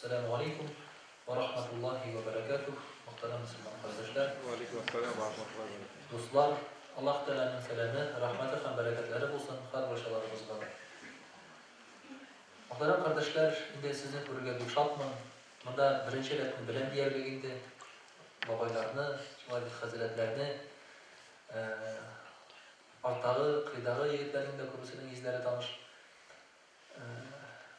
Әссәламү галәйкүм вә рахматуллаһи вә бәрәкәтүһ, мөхтәрәм мөселман кардәшләр, Вә алейкум әссәлам вә рахматуллаһи вә бәрәкәтүһ. Дуслар, Аллаһ Тәгаләнең сәламе, рәхмәте һәм бәрәкәтләре булсын һәрбарчаларыбызга. Мөхтәрәм кардәшләр, инде сезне күрергә бик шатмын. Монда беренче рәтне беләм диярлек инде. Бабайларны, шулай бит хәзрәтләрне, арттагы, кырыйдагы егетләрнең дә күбесенең йөзләре таныш.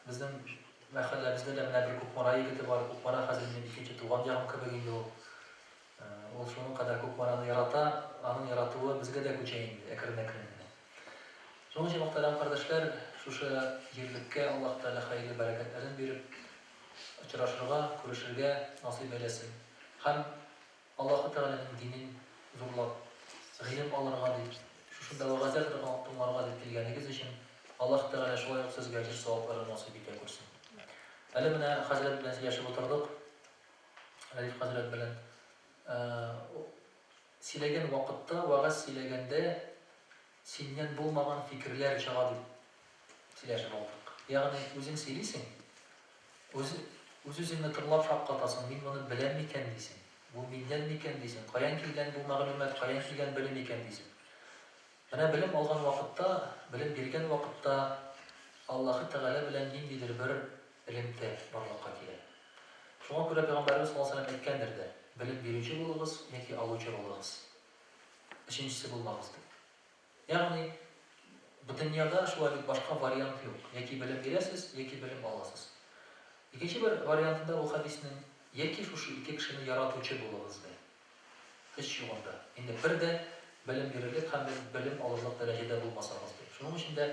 Безнең мәхәлләбездә дә менә бер Кукмара егете бар. Кукмара хәзер минем икенче туган ягым кебек инде ул. Ул шуның кадәр Кукмараны ярата, аның яратуы безгә дә күчә инде, әкрен-әкрен генә. Шуның өчен, мөхтәрәм кардәшләр, шушы җирлеккә Аллаһ Тәгалә хәерле бәрәкәтләрен биреп, очрашырга, күрешергә насыйп әйләсен. Һәм Аллаһы Тәгаләнең динен зурлап, гыйлем алырга дип, шушында вәгазьләр тыңларга дип килгәнегез өчен Аллаһы Тәгалә шулай ук сезгә әҗер-савапларын насыйп итә күрсен. Әле менә хәзрәт белән сөйләшеп утырдык, Рәдиф хәзрәт белән. Сөйләгән вакытта, вәгазь сөйләгәндә синнән булмаган фикерләр чыга дип сөйләшеп алдык. Ягъни үзең сөйлисең, Үз, үз-үзеңне тыңлап шаккатасың, мин моны беләм микән, дисең. Бу миннән микән, дисең. Каян килгән бу мәгълүмат, каян килгән белем икән, дисең. Менә белем алган вакытта, белем биргән вакытта Аллаһы Тәгалә белән ниндидер бер элемтә барлыкка килә. Шуңа күрә Пәйгамбәребез саллаллаһу галәйһи ва сәлләм әйткәндер дә, Белем бирүче булыгыз яки алучы булыгыз. Өченчесе булмагыз, дип. Ягъни, бу дөньяда шулай бит башка вариант юк, яки белем бирәсез, яки белем аласыз. Икенче бер вариантында бу хәдиснең, яки шушы ике кешене яратучы булыгыз, ди. Һич югында, инде бер дә белем бирерлек һәм белем алырлык дәрәҗәдә булмасагыз, ди. Шуның өчен дә,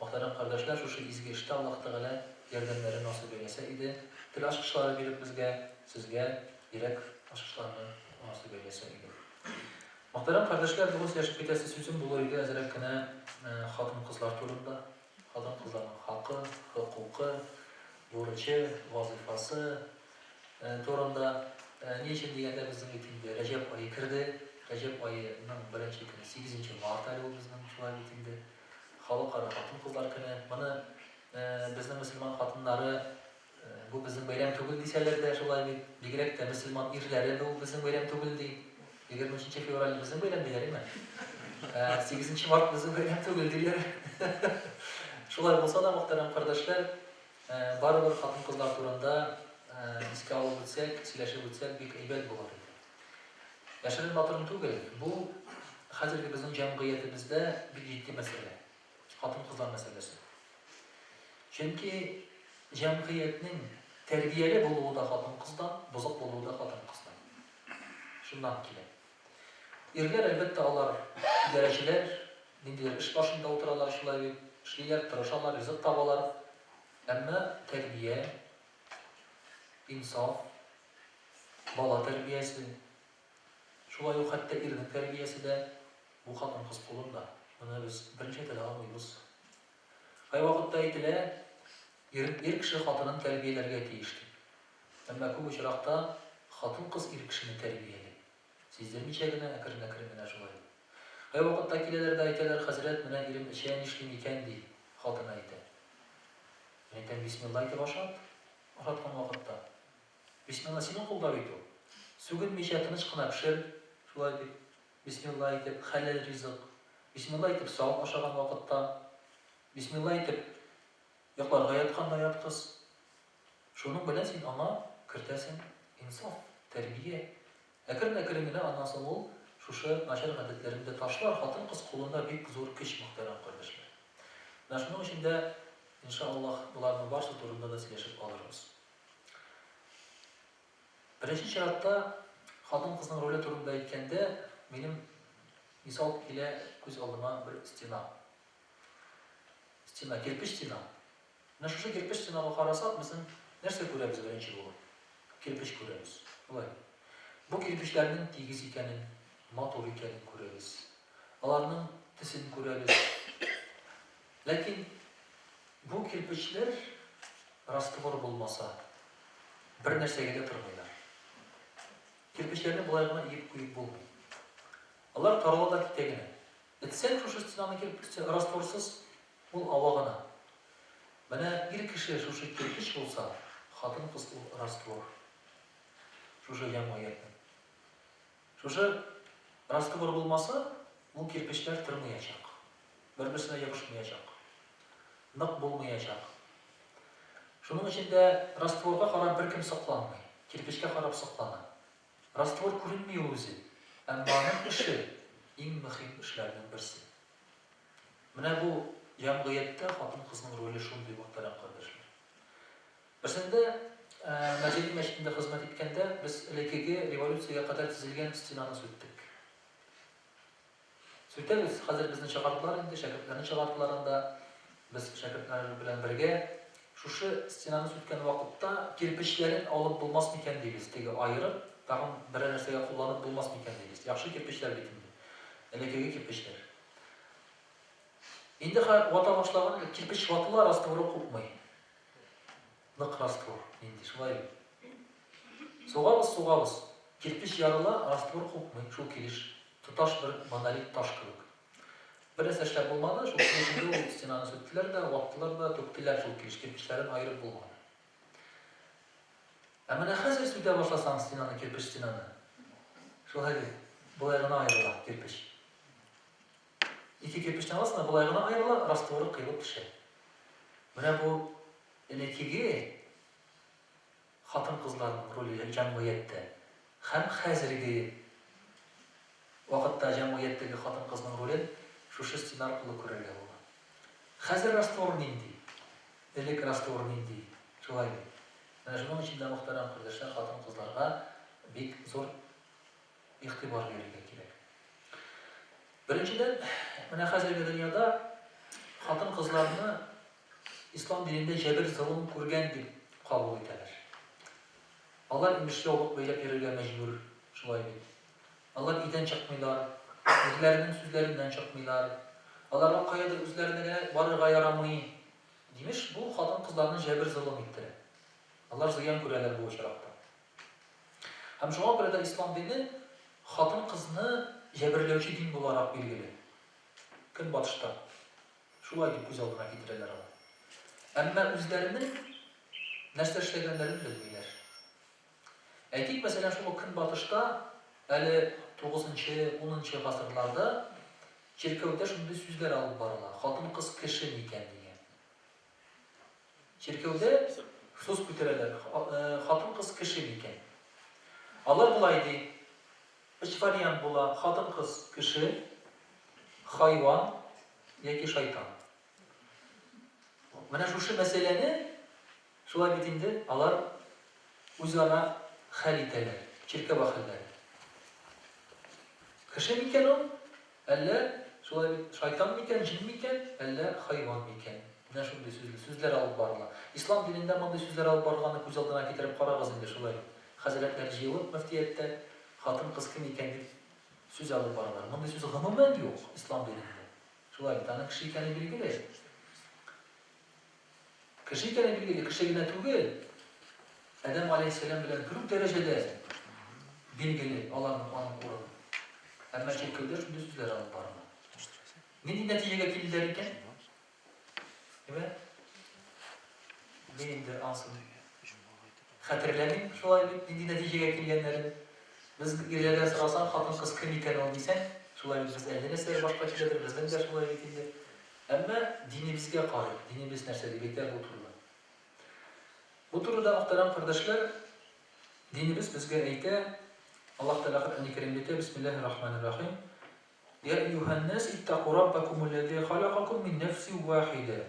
мөхтәрәм кардәшләр, шушы изге эштә Аллаһ Тәгалә ярдәмнәрен насыйп әйләсә иде, тел ачкычлары биреп безгә, сезгә йөрәк ачкычларны насыйп әйләсә иде. Мөхтәрәм кардәшләр, бүген сөйләшеп китәсе сүзем булыр иде әзрәк кенә хатын-кызлар турында. Хатын-кызларның хакы, хокукы, бурычы, вазыйфасы турында. Ни өчен дигәндә, безнең бит инде Рәҗәб ае керде. Рәҗәб аеның беренче көне, сигезенче март әле ул безнең, шулай бит инде. Халыкара хатын-кызлар көне. Моны безнең мөселман хатыннары Бу безнең бәйрәм түгел дисәләр дә, шулай бит. Бигрәк тә мөселман ирләре бу безнең бәйрәм түгел ди. 23 февраль безнең бәйрәм диләр, әйме? Ә 8 март безнең бәйрәм түгел диләр. Шулай булса да, мөхтәрәм кардәшләр, барыбер хатын-кызлар турында искә алып үтсәк, сөйләшеп үтсәк, бик әйбәт булыр иде. Яшерен батырын түгел, бу хәзерге безнең җәмгыятебездә бик җитди мәсьәлә. Хатын-кызлар мәсьәләсе. Чөнки җәмгыятьнең тәрбияле булуы да хатын-кыздан, бозык булуы да хатын-кыздан. Шуннан килә. Ирләр, әлбәттә, алар идарәчеләр, ниндидер эш башында утыралар, шулай бит, эшлиләр, тырышалар, ризык табалар. Әмма тәрбия, инсаф, бала тәрбиясе, шулай ук хәтта ирнең тәрбиясе дә бу хатын-кыз кулында. Моны без берничә әйтә дә алмыйбыз. Кайвакытта әйтелә, ир, ир кеше хатынын тәрбияләргә тиеш дип. Әмма күп очракта хатын-кыз ир кешене тәрбияли. Сиздермичә генә, әкрен-әкрен генә шулай. Кайвакытта киләләр дә әйтәләр, хәзрәт, менә ирем эчә, нишлим икән, ди, хатыны әйтә. Мин әйтәм, бисмилла әйтеп ашат, ашаткан вакытта. Бисмилла синең кулда бит ул. Сүгенмичә тыныч кына пешер, шулай бит. Бисмилла әйтеп, хәләл ризык. Бисмилла әйтеп сал ашаган вакытта. Бисмилла әйтеп йокларга ятканда яткыз. Шуның белән син аңа кертәсең инсаф, тәрбия. Әкрен-әкрен генә аннан соң ул шушы начар гадәтләрен дә ташлар. Хатын-кыз кулында бик зур көч, мөхтәрәм кардәшләр. Менә шуның өчен дә, иншаАллаһ, боларның барсы турында да сөйләшеп алырбыз. Беренче чиратта, хатын-кызның роле турында әйткәндә, минем мисал килә күз алдыма бер стена. Стена, кирпеч стена. Менә шушы кирпеч стенага карасак, безнең нәрсә күрәбез беренче булып? Кирпеч күрәбез. Шулай. Бу кирпечләрнең тигез икәнен, матур икәнен күрәбез. Аларның төсен күрәбез. Ләкин бу кирпечләр раствор булмаса, бер нәрсәгә дә тормыйлар. Кирпечләрне болай гына иеп куеп булмый. Алар тарала да китә генә. Этсәң шушы стенаны кирпеч растворсыз, ул ава гына. Менә ир кеше шушы кирпеч булса, Хатын-кыз ул раствор. Шушы җәмгыятьнең. Шушы раствор булмаса, ул кирпечләр тормыячак. Бер-берсенә ябышмыячак. Нык булмыячак. Шуның өчен дә растворга карап беркем сокланмый. Кирпечкә карап соклана. Раствор күренми ул үзе, әмма аның эше иң мөһим эшләрнең берсе. Менә бу җәмгыятьтә хатын-кызның роле шундый, мөхтәрәм кардәшләр. Берсендә Мәҗиди мәчетендә хезмәт иткәндә, без элеккеге революциягә кадәр төзелгән стенаны сүттек. Сүтәбез, хәзер безне чыгардылар инде, шәкертләрне чыгардылар анда. Без шәкертләр белән бергә шушы стенаны сүткән вакытта кирпечләрен алып булмас микән дибез, теге аерып, тагын берәр нәрсәгә кулланып булмас микән дибез. Яхшы кирпечләр бит инде. Элеккеге кирпечләр. Инде хәзер вата башлаган идек, кирпеч ватыла, растворы купмый. Нык раствор, нинди, шулай бит. Сугабыз, сугабыз. Кирпеч ярыла, раствор купмый, шул килеш. Тоташ бер монолит таш кебек. Бер нәрсә эшләп булмады, шул килеш инде ул стенаны сүттеләр дә, ваттылар да, түктеләр шул килеш, кирпечләрен аерып булмады. Ә менә хәзер сүтә башласаң стенаны, кирпеч стенаны, шулай бит, болай гына аерыла кирпеч. Ике кирпечне аласың да, болай гына аерыла, растворы коелып төшә. Менә бу элеккеге хатын-кызларның роле җәмгыятьтә һәм хәзерге вакытта җәмгыятьтәге хатын-кызның ролен шушы стена аркылы күрергә була. Хәзер раствор нинди? Элек раствор нинди? Шулай бит. Менә шуның өчен дә, мөхтәрәм кардәшләр, хатын-кызларга бик зур игътибар бирергә кирәк. Беренчедән, менә хәзерге дөньяда хатын-кызларны ислам динендә җәбер-золым күргән дип кабул итәләр. Алар, имеш, яулык бәйләп йөрергә мәҗбүр, шулай бит. Алар өйдән чыкмыйлар, ирләренең сүзләреннән чыкмыйлар. Аларга каядыр үзләренә генә барырга ярамый. Имеш, бу хатын-кызларны җәбер-золым иттерә. Алар зыян күрәләр бу очракта. Һәм шуңа күрә дә ислам дине хатын-кызны җәберләүче дин буларак билгеле. Көнбатышта шулай дип күз алдына китерәләр алар. Әмма үзләренең нәрсә эшләгәннәрен белмиләр. Әйтик, мәсәлән, шул ук Көнбатышта әле тугызынчы, унынчы гасырларда чиркәүдә шундый сүзләр алып барыла, хатын-кыз кеше микән дигән. Чиркәүдә сүз күтәрәләр, хатын-кыз кеше микән? Алар болай ди, өч вариант була, хатын-кыз кеше, хайван яки шайтан. Менә шушы мәсьәләне Шулай бит инде, алар үзара хәл итәләр, чиркәү әһелләре. Кеше микән ул, әллә, шулай бит, шайтан микән, җен микән, әллә хайван микән? Менә шундый сүзле, сүзләр алып барыла. Ислам динендә мондый сүзләр алып барылганны күз алдына китереп карагыз инде, шулай бит. Хәзрәтләр җыелып мөфтияттә, хатын-кыз кем икән дип сүз алып баралар. Мондый сүз гомумән юк ислам динендә. Шулай бит, аның кеше икәне билгеле. Кеше икәне билгеле, кеше генә түгел, Адәм галәйһиссәлам белән бер үк дәрәҗәдә билгеле аларның аның урыны. Әмма чиркәүдә шундый сүзләр алып барыла. Нинди нәтиҗәгә килделәр икән? Димәк, мин инде ансын хәтерләмим, шулай бит, нинди нәтиҗәгә килгәннәрен. Без ирләрдән сорасаң, хатын-кыз кем икән ул дисәң, шулай бит, без әллә нәрсәләр башка киләдер, безнең дә шулай бит инде. Әмма динебезгә карыйк, динебез нәрсә дип әйтә бу турыда. Бу турыда, мөхтәрәм кардәшләр, динебез безгә әйтә, Аллаһ Тәгалә Коръәни Кәримдә әйтә, Бисмиллаһир Рахманир Рахим, Я әйюһән-нәс иттәку раббакумулләзи халакакум мин нәфсин вахидә.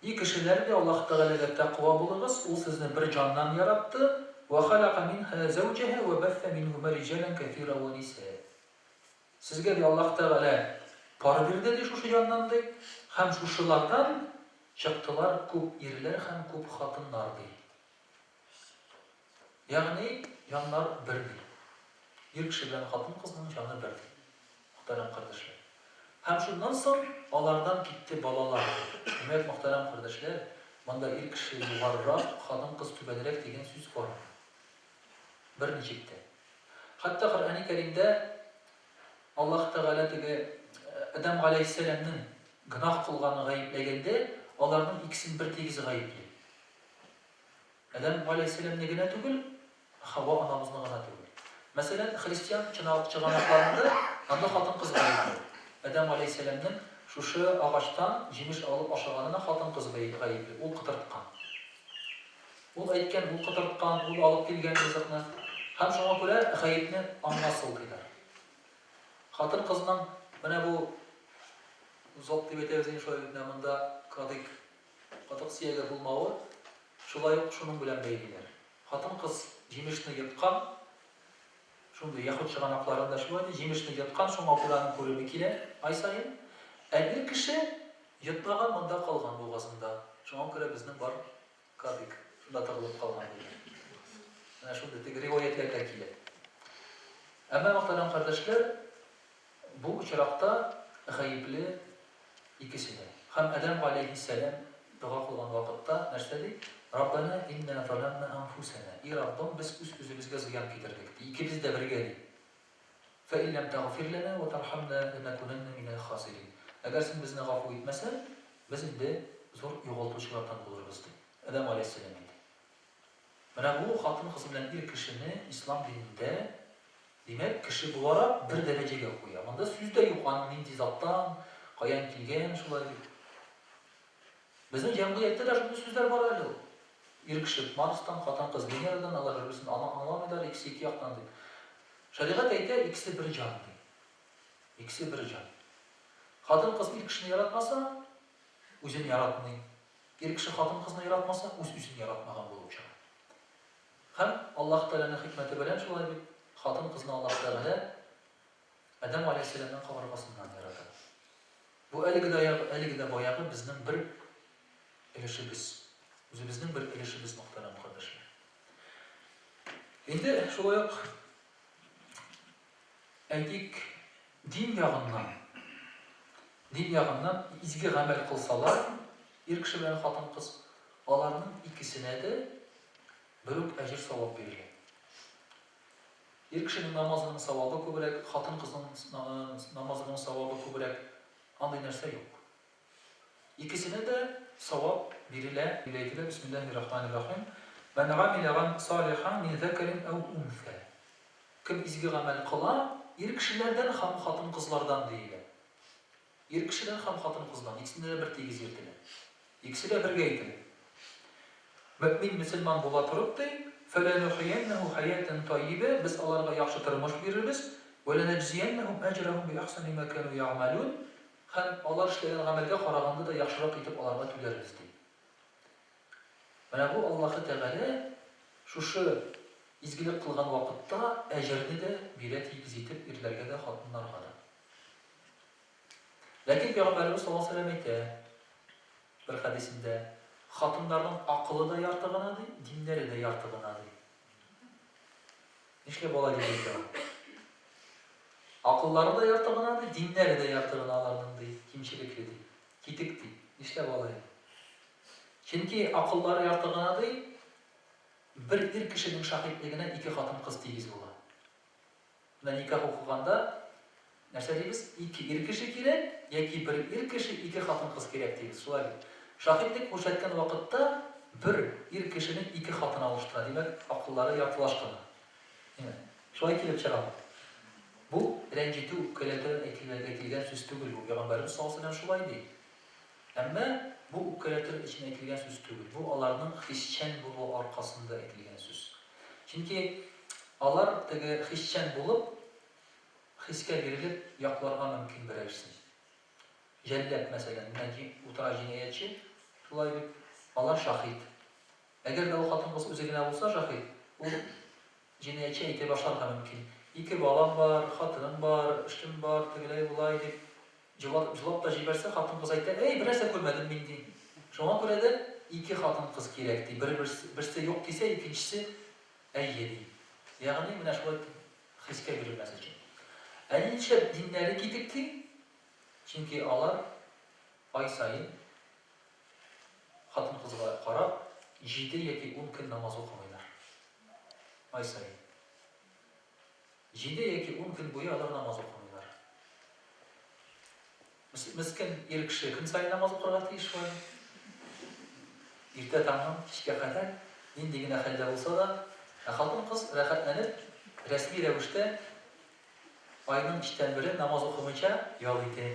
И кешеләр, ди, Аллаһ Тәгаләгә тәкъва булыгыз, Ул сезне бер җаннан яратты, вә халака минһа зәүҗәһә вә бәссә минһума риҗалән кәсирә вә нисә. Сезгә, ди, Аллаһ Тәгалә пар бирде, ди, шушы җаннан, ди, һәм шушылардан чыктылар күп ирләр һәм күп хатыннар, ди. Ягъни, җаннар бер, ди. Ир кеше белән хатын-кызның җаны бер, ди, мөхтәрәм кардәшләр. Һәм шуннан соң алардан китте балалар, ди. Димәк, мөхтәрәм кардәшләр, монда ир кеше югарырак, хатын-кыз түбәнрәк дигән сүз бармый. Берничек тә. Хәтта Коръәни Кәримдә Аллаһ Тәгалә теге Адәм галәйһиссәламнең гөнаһ кылганын гаепләгәндә, аларның икесен бертигез гаепли. Адәм галәйһиссәламне генә түгел, Хава анабызны гына түгел. Мәсәлән, христиан чыганакларында анда хатын-кыз гаепле. Адәм галәйһиссәламнең шушы агачтан җимеш алып ашаганына хатын-кыз гаепле, ул котырткан. Ул әйткән, ул котырткан, ул алып килгән ризыкны. Һәм шуңа күрә гаепне аңа сылтыйлар. Хатын-кызның менә бу зоб дип әйтәбез инде шулай бит, менә монда кадык, катык сөяге булмавы шулай ук шуның белән бәйлиләр. Хатын-кыз җимешне йоткан, шундый яһүд чыганакларында шулай ди, җимешне йоткан, шуңа күрә аның күреме килә ай саен. Ә ир кеше йотмаган, монда калган бугазында. Шуңа күрә безнең бар кадык шунда тыгылып калган диләр. Менә шундый теге риваятьләрдә килә. Әмма, мөхтәрәм кардәшләр, Бу очракта гаепле икесе дә. Һәм Адәм галәйһиссәлам дога кылган вакытта нәрсә ди? Раббәнә иннә заламнә әнфүсәнә. И Раббым, без үз-үзебезгә зыян китердек, ди. Икебез дә бергә, ди. Фә ин ләм тәгъфир ләнә вә тархамнә ләнәкүнәннә минәл хасирин. Әгәр син безне гафу итмәсәң, без инде зур югалтучылардан булырбыз, ди. Адәм галәйһиссәлам әйтә. Менә бу хатын-кыз белән ир кешене ислам динендә, димәк, кеше буларак бер дәрәҗәгә куя. Монда сүз дә юк, аның нинди заттан, каян килгән, шулай бит. Безнең җәмгыятьтә дә шундый сүзләр бар әле ул. Ир кеше Марстан, хатын-кыз Венерадан, алар бер-берсен аңламыйлар, икесе ике яктан дип. Шәригать әйтә, икесе бер җан ди. Икесе бер җан. Хатын-кыз ир кешене яратмаса, үзен яратмый. Ир кеше хатын-кызны яратмаса, үз-үзен яратмаган булып чыга. Һәм Аллаһ Тәгаләнең хикмәте белән шулай бит, хатын-кызны Аллаһ Тәгалә Адәм галәйһиссәламнең кабыргасыннан ярата. Бу әлеге дә әлеге дә баягы безнең бер өлешебез. Үзебезнең бер өлешебез, мөхтәрәм кардәшләр. Инде шулай ук Әйтик, дин ягыннан, дин ягыннан изге гамәл кылсалар, ир кеше белән хатын-кыз, аларның икесенә дә бер үк әҗер-савап бирелә. Ир кешенең намазының савабы күбрәк, хатын-кызның намазының савабы күбрәк, андый нәрсә юк. Икесенә дә савап бирелә. Дип әйтелә, Бисмиллаһир-рахманир-рахим, Мән гамилә салихан мин зәкәрин әү унсә. Кем изге гамәл кыла, ир кешеләрдән һәм хатын-кызлардан диелә. Ир кешедән һәм хатын-кыздан, икесендә дә бер тигез йөртелә. Икесе дә бергә әйтелә. Мөэмин мөселман була торып ди, Фәләнүхияннәһү хәятән таййибә, без аларга яхшы тормыш бирербез, вәләнәҗзияннәһүм әҗрәһүм биәхсәни мә кәнү ягъмәлүн, һәм алар эшләгән гамәлгә караганда да яхшырак итеп аларга түләрбез, ди. Менә бу Аллаһы Тәгалә шушы изгелек кылган вакытта әҗерне дә бирә тигез итеп ирләргә дә, хатыннарга да. Ләкин Пәйгамбәребез саллаллаһу алейһи ва сәлләм әйтә бер хәдисендә, хатыннарның акылы да ярты гына ди, диннәре дә ярты гына ди. Нишләп алай дип әйтә ул? Акыллары да ярты гына ди, диннәре дә ярты гына аларның ди, кимчелекле ди. Китек ди. Нишләп алай? Чөнки акыллары ярты гына ди, бер ир кешенең шаһитлегенә ике хатын-кыз тигез була. Менә никах укыганда нәрсә дибез? Ике ир кеше кирәк яки бер ир кеше, ике хатын-кыз кирәк дибез. Шулай бит. Шаһитлек күрсәткән вакытта бер ир кешене ике хатын алыштыра. Димәк, акыллары яртылаш кына. Димәк, шулай килеп чыга. Бу рәнҗетү, үпкәләтү әйтелгән сүз түгел бу. Пәйгамбәребез саллаллаһу алейһи ва сәлләм шулай ди. Әмма бу үпкәләтер өчен әйтелгән сүз түгел. Бу аларның хисчән булуы аркасында әйтелгән сүз. Чөнки алар теге хисчән булып, хискә бирелеп якларга мөмкин берәрсен. Җәллад, мәсәлән, менә утыра җинаятьче, шулай бит, алар шаһит. Әгәр дә ул хатын-кыз үзе генә булса шаһит, ул Җинаятьче әйтә башларга мөмкин. Ике балам бар, хатыным бар, эшем бар, тегеләй-болай дип җылап, җылап та җибәрсә, хатын-кыз әйтә, Әй, бернәрсә күрмәдем мин, ди. Шуңа күрә дә ике хатын-кыз кирәк, ди. Бер-берсе, берсе юк дисә, икенчесе әйе ди. Ягъни менә шулай хискә бирелмәс өчен. Ә нишләп диннәре китек ди? Чөнки алар ай саен Хатын-кызга карап, җиде яки ун көн намаз укымыйлар. Ай саен. Җиде яки ун көн буе алар намаз укымыйлар. Мескен ир кеше көн саен намаз укырга тиеш шулай. Иртә таңнан кичкә кадәр. Нинди генә хәлдә булса да, ә хатын-кыз рәхәтләнеп, рәсми рәвештә айның өчтән бере намаз укымыйча ял итә.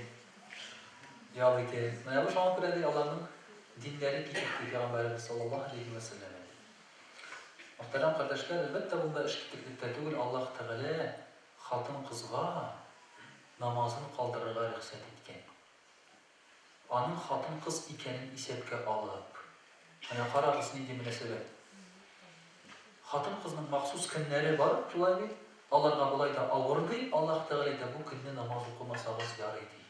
Ял итә. Менә бу шуңа күрә ди аларның диннәре китек ди пәйгамбәребез саллаллаһу алейһи вә сәлләм. Мөхтәрәм кардәшләр, әлбәттә, монда эш китеклектә түгел, Аллаһ Тәгалә хатын-кызга намазын калдырырга рөхсәт иткән. Аның хатын-кыз икәнен исәпкә алып. Менә карагыз, нинди мөнәсәбәт. Хатын-кызның махсус көннәре бар, шулай бит? Аларга болай да авыр ди, Аллаһ Тәгалә әйтә, бу көнне намаз укымасагыз ярый ди.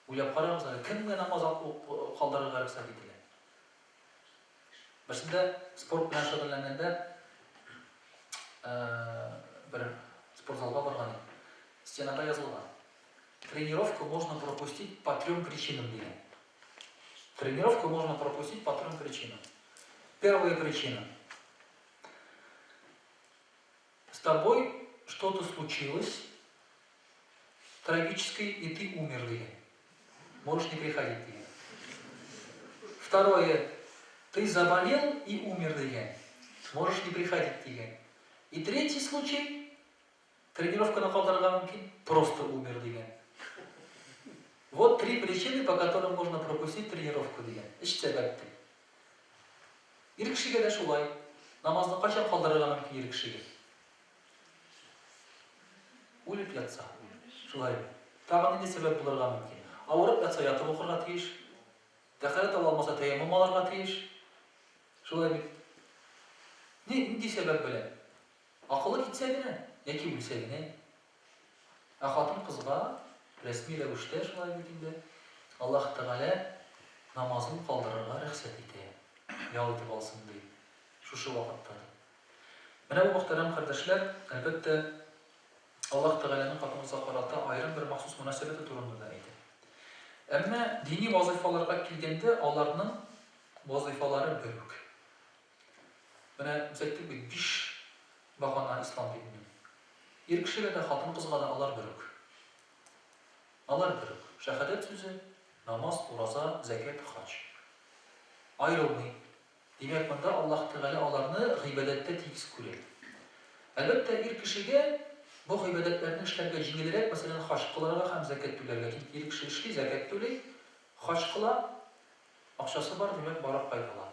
Уйлап карагыз әле, кемгә намаз калдырырга рөхсәт ителә? Берсендә спорт белән шөгыльләнгәндә бер спортзалга барган идем. Стенада язылган. Тренировку можно пропустить по трем причинам дигән. Тренировку можно пропустить по трем причинам. Первая причина. С тобой что-то случилось трагическое, и ты умер дигән. Можешь не приходить дигән. Второе. Ты заболел и умер дигән. Можешь не приходить дигән. И третий случай. Тренировканы калдырырга мөмкин, просто умер дигән. Вот три причины, по которым можно пропустить тренировку дигән. Өч сәбәп ди. Ир кешегә дә шулай. Намазны кайчан калдырырга мөмкин ир кешегә? Үлеп ятса. Шулай бит. Тагын нинди сәбәп булырга мөмкин? Авырып ятса, ятып укырга тиеш. Тәһарәт ала алмаса, тәяммум алырга тиеш. Шулай бит. Ни, нинди сәбәп белән? Акылы китсә генә, яки үлсә генә. Ә хатын-кызга рәсми рәвештә шулай бит инде, Аллаһ Тәгалә намазын калдырырга рөхсәт итә, ял итеп алсын ди, шушы вакытта ди. Менә бу, мөхтәрәм кардәшләр, әлбәттә, Аллаһ Тәгаләнең хатын-кызга карата аерым бер махсус мөнәсәбәте турында да әйтә. Әмма дини вазыйфаларга килгәндә, аларның вазыйфалары бер үк. Менә без әйттек бит, биш багана ислам диненең. Ир кешегә дә, хатын-кызга да алар бер үк. Алар бер үк. Шәһадәт сүзе, намаз, ураза, зәкят, хаҗ. Аерылмый. Димәк, монда Аллаһ Тәгалә аларны гыйбадәттә тигез күрә. Әлбәттә, ир кешегә бу гыйбадәтләрне эшләргә җиңелрәк, мәсәлән, хаҗ кылырга һәм зәкят түләргә. Чөнки ир кеше эшли, зәкят түли, хаҗ кыла, Акчасы бар, димәк, барып кайтала.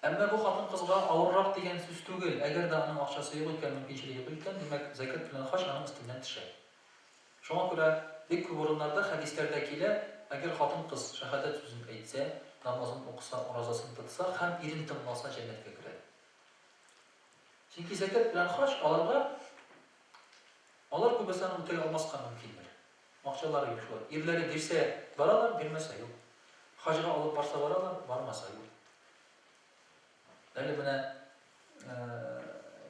Әмма бу хатын-кызга авыррак дигән сүз түгел, әгәр дә аның акчасы юк икән, мөмкинчелеге юк икән, димәк, зәкят белән хаҗ аның өстеннән төшә. Шуңа күрә бик күп урыннарда хәдисләрдә килә, әгәр хатын-кыз шәһадәт сүзен әйтсә, намазын укыса, уразасын тотса һәм ирен тыңласа, җәннәткә керә. Чөнки зәкят белән хаҗ аларга алар күбесе аны үтәй алмаска мөмкиннәр. Акчалары юк шулай. Ирләре бирсә, баралар, бирмәсә, юк. Хаҗга алып барса баралар, бармаса, юк. Әле менә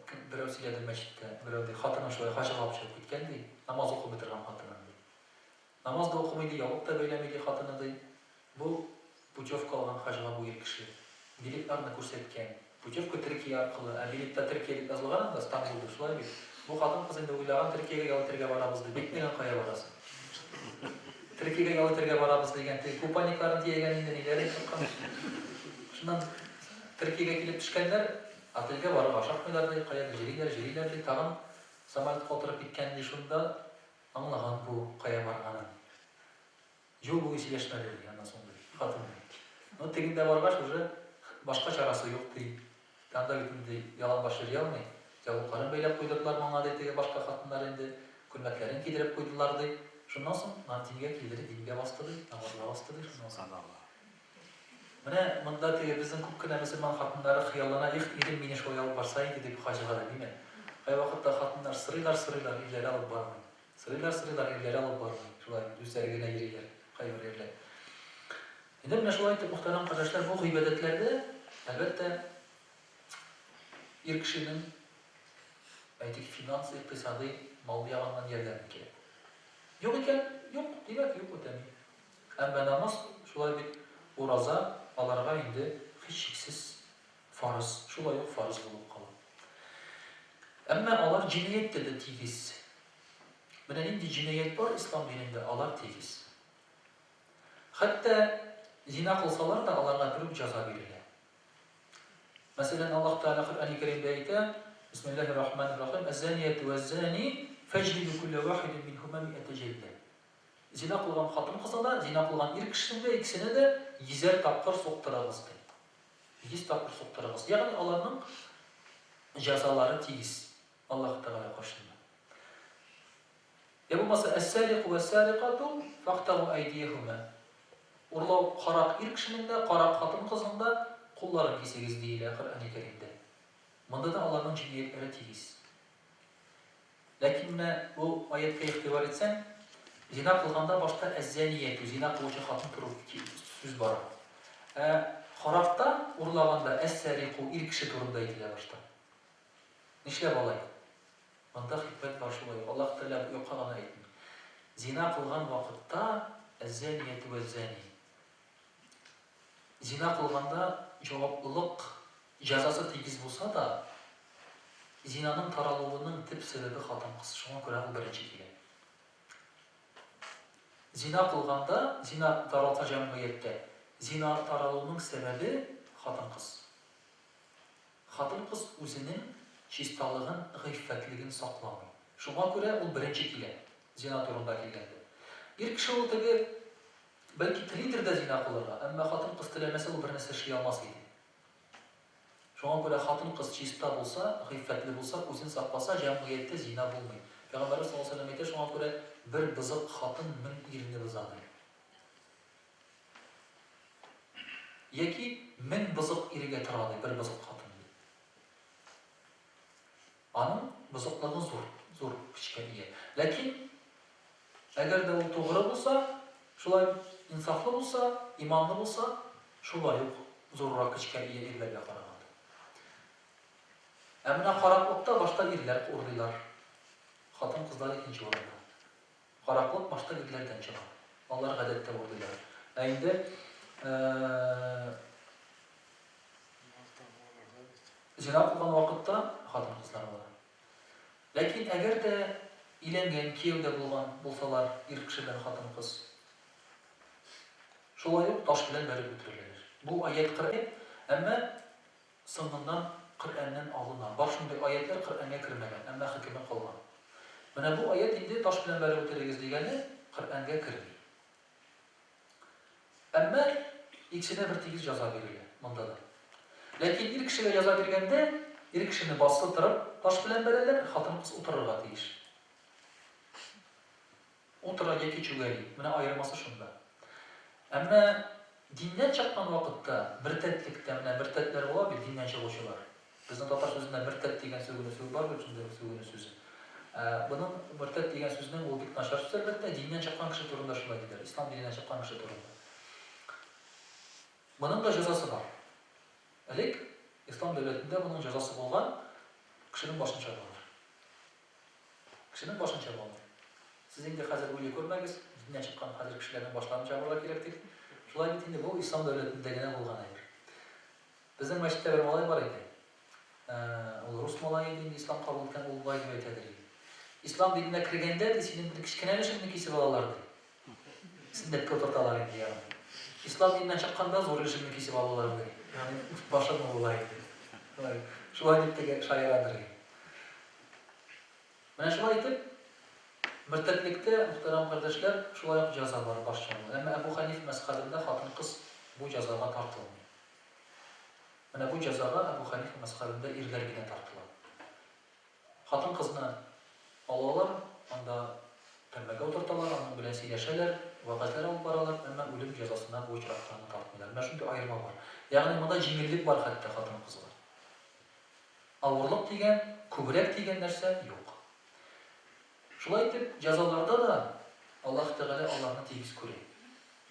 кем берәү сөйләде мәчеттә, берәү ди, хатыны шулай хаҗга алып чыгып киткән ди, намаз укымый торган хатыны ди. Намаз да укымый ди, яулык та бәйләми ди хатыны ди. Бу путевка алган хаҗга бу ир кеше. Билетларны күрсәткән. Путевка Төркия аркылы, ә билетта Төркия дип язылган анда, Стамбул дип, шулай бит? Бу хатын-кыз инде уйлаган, Төркиягә ял итәргә барабыз дип, әйтмәгән кая барасын. Төркиягә ял итәргә барабыз дигән, теге купальникларын төягән инде, ниләрен тоткан. Шуннан Төркиягә килеп төшкәннәр, отельгә барырга ашыкмыйлар ди, каядыр йөриләр, йөриләр ди, тагын самолетка утырып киткән ди, шунда аңлаган бу кая барганын. Юл буе сөйләшмәде, ди, аннан соң, ди, хатын, ди. Ну, тегендә баргач, уже башка чарасы юк, ди. Анда бит инде яланбаш йөри алмый. Яулыкларын бәйләп куйдырдылар моңа, ди, теге башка хатыннар инде. Күлмәкләрен кидереп куйдылар, ди. Шуннан соң, на, дингә килде, дингә басты, ди, намазга басты, ди, шуннан соң. Менә монда теге безнең күп кенә мөселман хатыннары хыяллана, их, ирем мине шулай алып барса иде, дип, хаҗга да, димә. Кайвакытта хатыннар сорыйлар, сорыйлар, ирләре алып бармый. Сорыйлар, сорыйлар, ирләре алып бармый. Шулай үзләре генә йөриләр, кайбер ирләр. Инде менә шулай итеп, мөхтәрәм кардәшләр, бу гыйбадәтләрдә, әлбәттә, ир кешенең, әйтик, финанс, икътисадый, мал ягыннан ярдәме кирәк. Юк икән, юк, димәк, юк, үтәми. Әмма намаз, шулай бит, ураза аларга инде һичшиксез фарыз, шулай ук фарыз булып кала. Әмма алар җинаятьтә дә тигез. Менә нинди җинаять бар ислам динендә, алар тигез. Хәтта зина кылсалар да, аларга бер үк җәза бирелә. Мәсәлән, Аллаһ Тәгалә Коръәни Кәримдә әйтә, Бисмиллаһир рахманир рахим, Әз-занияту вәз-зани фәҗлиду куллә вахидин минһума миәтә җәлдә. Зина кылган хатын-кызны да, зина кылган ир кешене дә, икесенә дә йөзәр тапкыр суктырыгыз, ди. 100 тапкыр суктырыгыз. Ягъни аларның җәзалары тигез Аллаһ Тәгалә каршында. Я булмаса, Әс-сарику вәс-сарикату фактагу әйдияһума. Урлау карак ир кешенең дә, карак хатын-кызның да кулларын кисегез, диелә Коръәни Кәримдә. Монда да аларның җинаятьләре тигез. Ләкин менә бу аятькә игътибар итсәң, зина кылганда башта әз-зәниятү, зина кылучы хатын туры сүз бара. Ә каракта, урлаганда әс-сарику, ир кеше турында әйтелә башта. Нишләп алай? Монда хикмәт бар шулай ук. Аллаһ Тәгалә юкка гына әйтми. Зина кылган вакытта әз-зәниятү вәз-зәни. Зина кылганда җаваплылык җәзасы тигез булса да, зинаның таралуының төп сәбәбе хатын-кыз, шуңа күрә ул беренче килә. Зина кылганда, зина таралса җәмгыятьтә, зина таралуның сәбәбе хатын-кыз. Хатын-кыз үзенең чисталыгын, гыйффәтлеген сакламый. Шуңа күрә ул беренче килә, зина турында килгәндә. Ир кеше ул теге, бәлки телидер дә зина кылырга, әмма хатын-кыз теләмәсә, ул бернәрсә эшли алмас иде. Шуңа күрә хатын-кыз чиста булса, гыйффәтле булса, үзен сакласа, җәмгыятьтә зина булмый. Пәйгамбәребез саллаллаһу галәйһи ва сәлләм әйтә, шуңа күрә бер бозык хатын 1000 ирне боза, ди. Яки 1000 бозык иргә тора, ди, бер бозык хатын, ди. Аның бозыклыгы зур, зур көчкә ия. Ләкин әгәр дә ул тугры булса, шулай инсафлы булса, иманлы булса, шулай ук зуррак көчкә ия ирләргә караганда. Ә менә караклыкта башта ирләр урлыйлар, хатын-кызлар икенче урында. Караклык башта ирләрдән чыга. Алар гадәттә урлыйлар. Ә инде Зина кылган вакытта хатын-кызлар була. Ләкин әгәр дә өйләнгән, кияүдә булган булсалар, ир кеше белән хатын-кыз, шулай ук таш белән бәреп үтереләләр. Бу аять Коръән, әмма соңыннан Коръәннән алына. Бар шундый аятьләр Коръәнгә кермәгән, әмма хөкеме калган. Менә бу аять инде таш белән бәреп үтерегез дигәне Коръәнгә керми. Әмма икесенә бер тигез җәза бирелә монда да. Ләкин ир кешегә җәза биргәндә, ир кешене басытырып, таш белән бәрәләр, хатын-кыз утырырга тиеш. Утыра яки чүгәли. Менә аермасы шунда. Әмма диннән чыккан вакытта, мөртәтлектә, менә мөртәтләр була бит, диннән чыгучылар. Безнең татар сүзендә мөртәт дигән сүгенү сүзе бар бит, шундый сүгенү сүзе. Ә, моның мөртәт дигән сүзнең ул бик начар сүз, әлбәттә, диннән чыккан кеше турында шулай диләр, ислам диненнән чыккан кеше турында. Моның да җәзасы бар. Элек ислам дәүләтендә моның җәзасы булган, кешенең башын чабалар. Кешенең башын чабалар. Сез инде хәзер уйлый күрмәгез, диннән чыккан хәзер кешеләрнең башларын чабарга кирәк дип. Шулай бит инде, бу ислам дәүләтендә генә булган әйбер. Безнең мәчеттә бер малай бар иде. Ул рус малае иде инде, ислам кабул иткән, ул болай дип әйтәдер иде. Ислам диненә кергәндә, ди, синең бер кечкенә өлешеңне кисеп алалар, ди. Сөннәткә утырталар инде, ягъни. Ислам диненнән чыкканда зур өлешеңне кисеп алалар, ди. Ягъни үз башың була инде. Шулай, шулай дип теге шаярадыр иде. Менә шулай итеп, мөртәтлектә, мөхтәрәм кардәшләр, шулай ук җәза бар, баш чабу. Әмма Әбу Хәниф мәзхәбендә хатын-кыз бу җәзага тартылмый. Менә бу җәзага Әбу Хәнифә мәзхәбендә ирләр генә тартыла. Хатын-кызны алалар, анда төрмәгә утырталар, аның белән сөйләшәләр, вәгазьләр алып баралар, әмма үлем җәзасына бу очракта аны тартмыйлар. Менә шундый аерма бар. Ягъни монда җиңеллек бар хәтта хатын-кызга. Авырлык дигән, күбрәк дигән нәрсә юк. Шулай итеп, җәзаларда да Аллаһ Тәгалә аларны тигез күрә.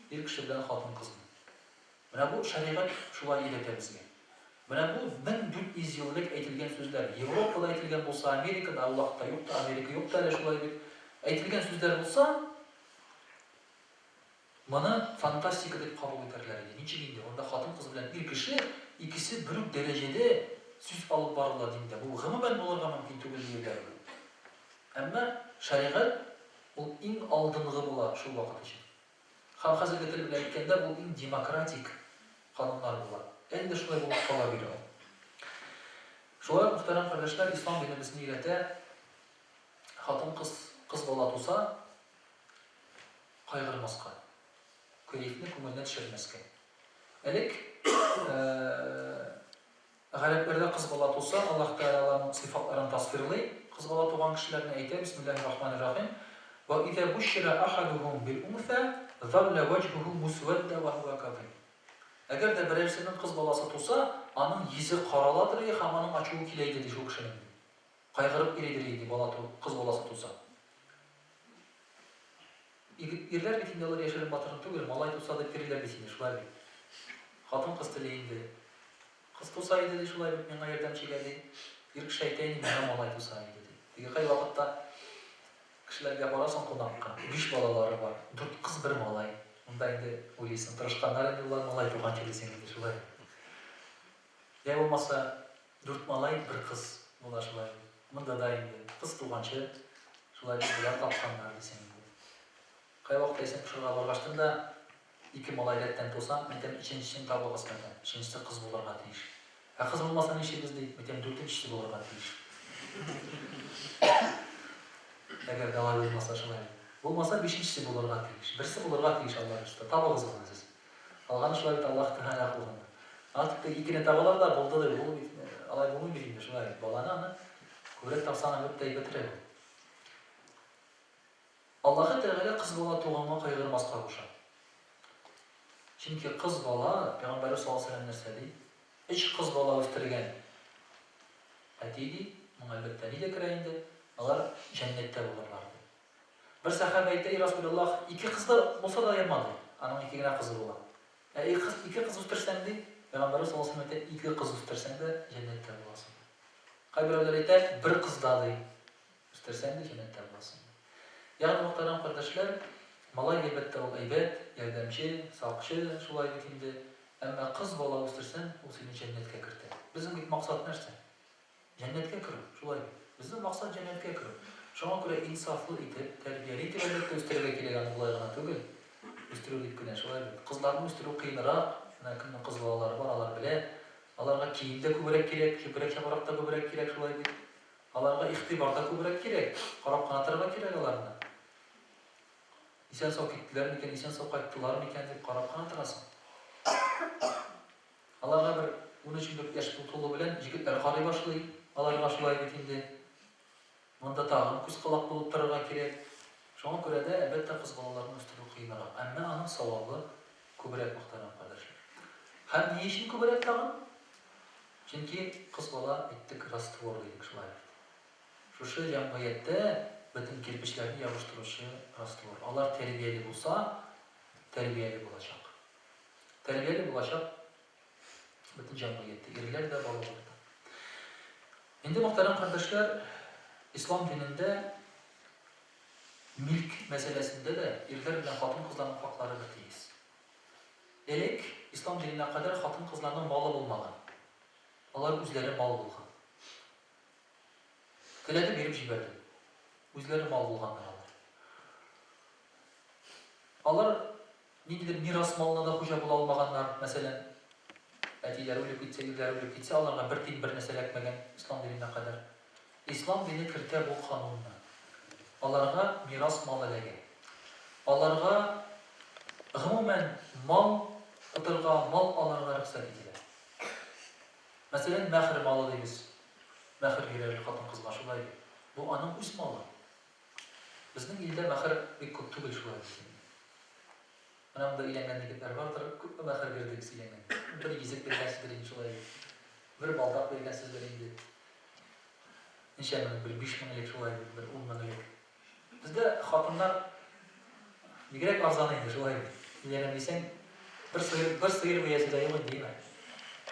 Ир кеше белән хатын-кызны. Менә бу шәригать шулай өйрәтә безгә. Менә бу 1400 ел элек әйтелгән сүзләр. Европада әйтелгән булса, Америкада, ул вакытта юк та, Америка юк та әле шулай бит. Әйтелгән сүзләр булса, моны фантастика дип кабул итәрләр иде. Ничек инде, анда хатын-кыз белән ир кеше икесе бер үк дәрәҗәдә сүз алып барыла диндә. Бу гомумән булырга мөмкин түгел диерләр иде. Әмма шәригать ул иң алдынгы була шул вакыт өчен. Һәм хәзерге тел белән әйткәндә, бу иң демократик кануннар була. Әле дә шулай булып кала бирә ул. Шулай ук, мөхтәрәм кардәшләр, ислам дине безне өйрәтә, хатын-кыз, кыз бала туса, кайгырмаска, кәефне күңелне төшермәскә. Элек гарәпләрдә кыз бала туса, Аллаһ Тәгалә аларның сыйфатларын тасвирлый, кыз бала туган кешеләрне әйтә, Бисмиллаһир рахманир рахим, Ва иза бушшира ахадухум бил унса, залла ваҗһуху мусвадда ва хуа казим. Әгәр дә берәрсенең кыз баласы туса, аның йөзе караладыр и һәм аның ачуы килә иде, ди шул кешенең, ди. Кайгырып йөридер и, ди, бала ту, кыз баласы туса. Егет, ирләр бит инде алар яшерен-батырын түгел, малай туса дип йөриләр бит инде, шулай бит. Хатын-кыз тели инде. Кыз туса иде, ди, шулай бит, миңа ярдәмчегә, ди. Ир кеше әйтә инде, миңа малай туса иде, ди. Теге кайвакытта Кешеләргә барасың кунакка, биш балалары бар, дүрт кыз, бер малай. Монда инде уйлыйсың, тырышканнар инде болар малай туганчы дисең инде шулай. Я булмаса, дүрт малай, бер кыз була шулай. Монда да инде кыз туганчы шулай болар тапканнар дисең инде. Кайвакытта исән пошырга баргачтын да, ике малай рәттән туса, мәйтәм, өченчесен табыгыз, мәйтәм, өченчесе кыз булырга тиеш. Ә кыз булмаса нишлибез, ди, мәйтәм, дүртенчесе булырга тиеш. Әгәр дә алай булмаса, шулай. Булмаса, бишенчесе булырга тиеш. Берсе булырга тиеш, Алла боерса. Табыгыз гына сез. Калганы шулай бит Аллаһ Тәгалә кулында. Аны тик икене табалар да, булды ди. Ул бит алай булмый бит инде, шулай бит. Баланы аны күбрәк тапсаң, әлбәттә, әйбәтрәк ул. Аллаһы Тәгалә кыз бала туганга кайгырмаска куша. Чөнки кыз бала, Пәйгамбәребез саллаллаһу алейһи ва сәлләм нәрсә ди? Өч кыз бала үстергән әти ди, моңа әлбәттә әни дә керә инде, алар җәннәттә булырлар ди. Бер сәхабә әйтә, И Расулаллаһ, ике кыз да булса да яма ди. Аның ике генә кызы була. Ә ике кыз, ике кыз үстерсәң ди, Пәйгамбәребез саллаллаһу алейһи ва сәлләм әйтә, ике кыз үстерсәң дә җәннәттә буласың. Кайберәүләр әйтә, бер кыз да ди. Үстерсәң дә җәннәттә буласың. Ягъни, мөхтәрәм кардәшләр, малай, әлбәттә, ул әйбәт, ярдәмче, сакчы, шулай бит инде. Әмма кыз бала үстерсәң, ул сине җәннәткә кертә. Безнең бит максат нәрсә? Җәннәткә керү, шулай бит? Безнең максат җәннәткә керү. Шуңа күрә инсафлы итеп, тәрбияли итеп, әлбәттә, үстерергә кирәк аны болай гына түгел. Үстерү дип кенә, шулай бит? Кызларны үстерү кыенрак. Менә кемнең кыз балалары бар, алар белә. Аларга кием дә күбрәк кирәк, чүпрәк-чапрак та күбрәк кирәк, шулай бит? Аларга игътибар да күбрәк кирәк, карап кына торырга кирәк аларны. Исән-сау киттеләр микән, исән-сау кайттылар микән дип карап кына торасың. Аларга бер 13-14 яшь тулу белән җегетләр карый башлый, аларга шулай бит инде. Монда тагын күз-колак булып торырга кирәк. Шуңа күрә дә, әлбәттә, кыз балаларны үстерү кыенрак. Әмма аның савабы күбрәк, мөхтәрәм кардәшләр. Һәм ни өчен күбрәк тагын? Чөнки кыз бала, әйттек, раствор дидек, шулай бит. Шушы җәмгыятьтә бөтен кирпечләрне ябыштыручы раствор. Алар тәрбияле булса, тәрбияле булачак. Тәрбияле булачак бөтен җәмгыятьтә, ирләр дә, балалар да. Инде, мөхтәрәм кардәшләр, ислам динендә милк мәсьәләсендә дә ирләр белән хатын-кызларның хаклары бертигез. Элек, ислам диненә кадәр хатын-кызларның малы булмаган. Алар үзләре мал булган. Теләде биреп җибәрде. Үзләре мал булганнар алар. Алар ниндидер мирас малына да хуҗа була алмаганнар. Мәсәлән, әтиләре үлеп китсә, ирләре үлеп китсә, аларга бер тиен бер нәрсә эләкмәгән ислам диненә кадәр. Ислам дине кертә бу канунны. Аларга мирас мал эләгә. Аларга, гомумән, мал тотырга, мал алырга рөхсәт ителә. Мәсәлән, мәхер малы дибез. Мәхер бирәләр хатын-кызга, шулай бит. Бу аның үз малы. Безнең илдә мәхер бик күп түгел шулай бит инде. Менә монда өйләнгән егетләр бардыр, күпме мәхер бирдегез өйләнгәндә? Бер йөзек биргәнсездер инде шулай бит. Бер балдак биргәнсездер инде. Ничә мең, бер 5000 элек шулай бит, бер 10 мең элек. Бездә хатыннар бигрәк арзан инде шулай бит. Өйләнәм дисәң, бер сыер, бер сыер биясе дә юк инде, димә.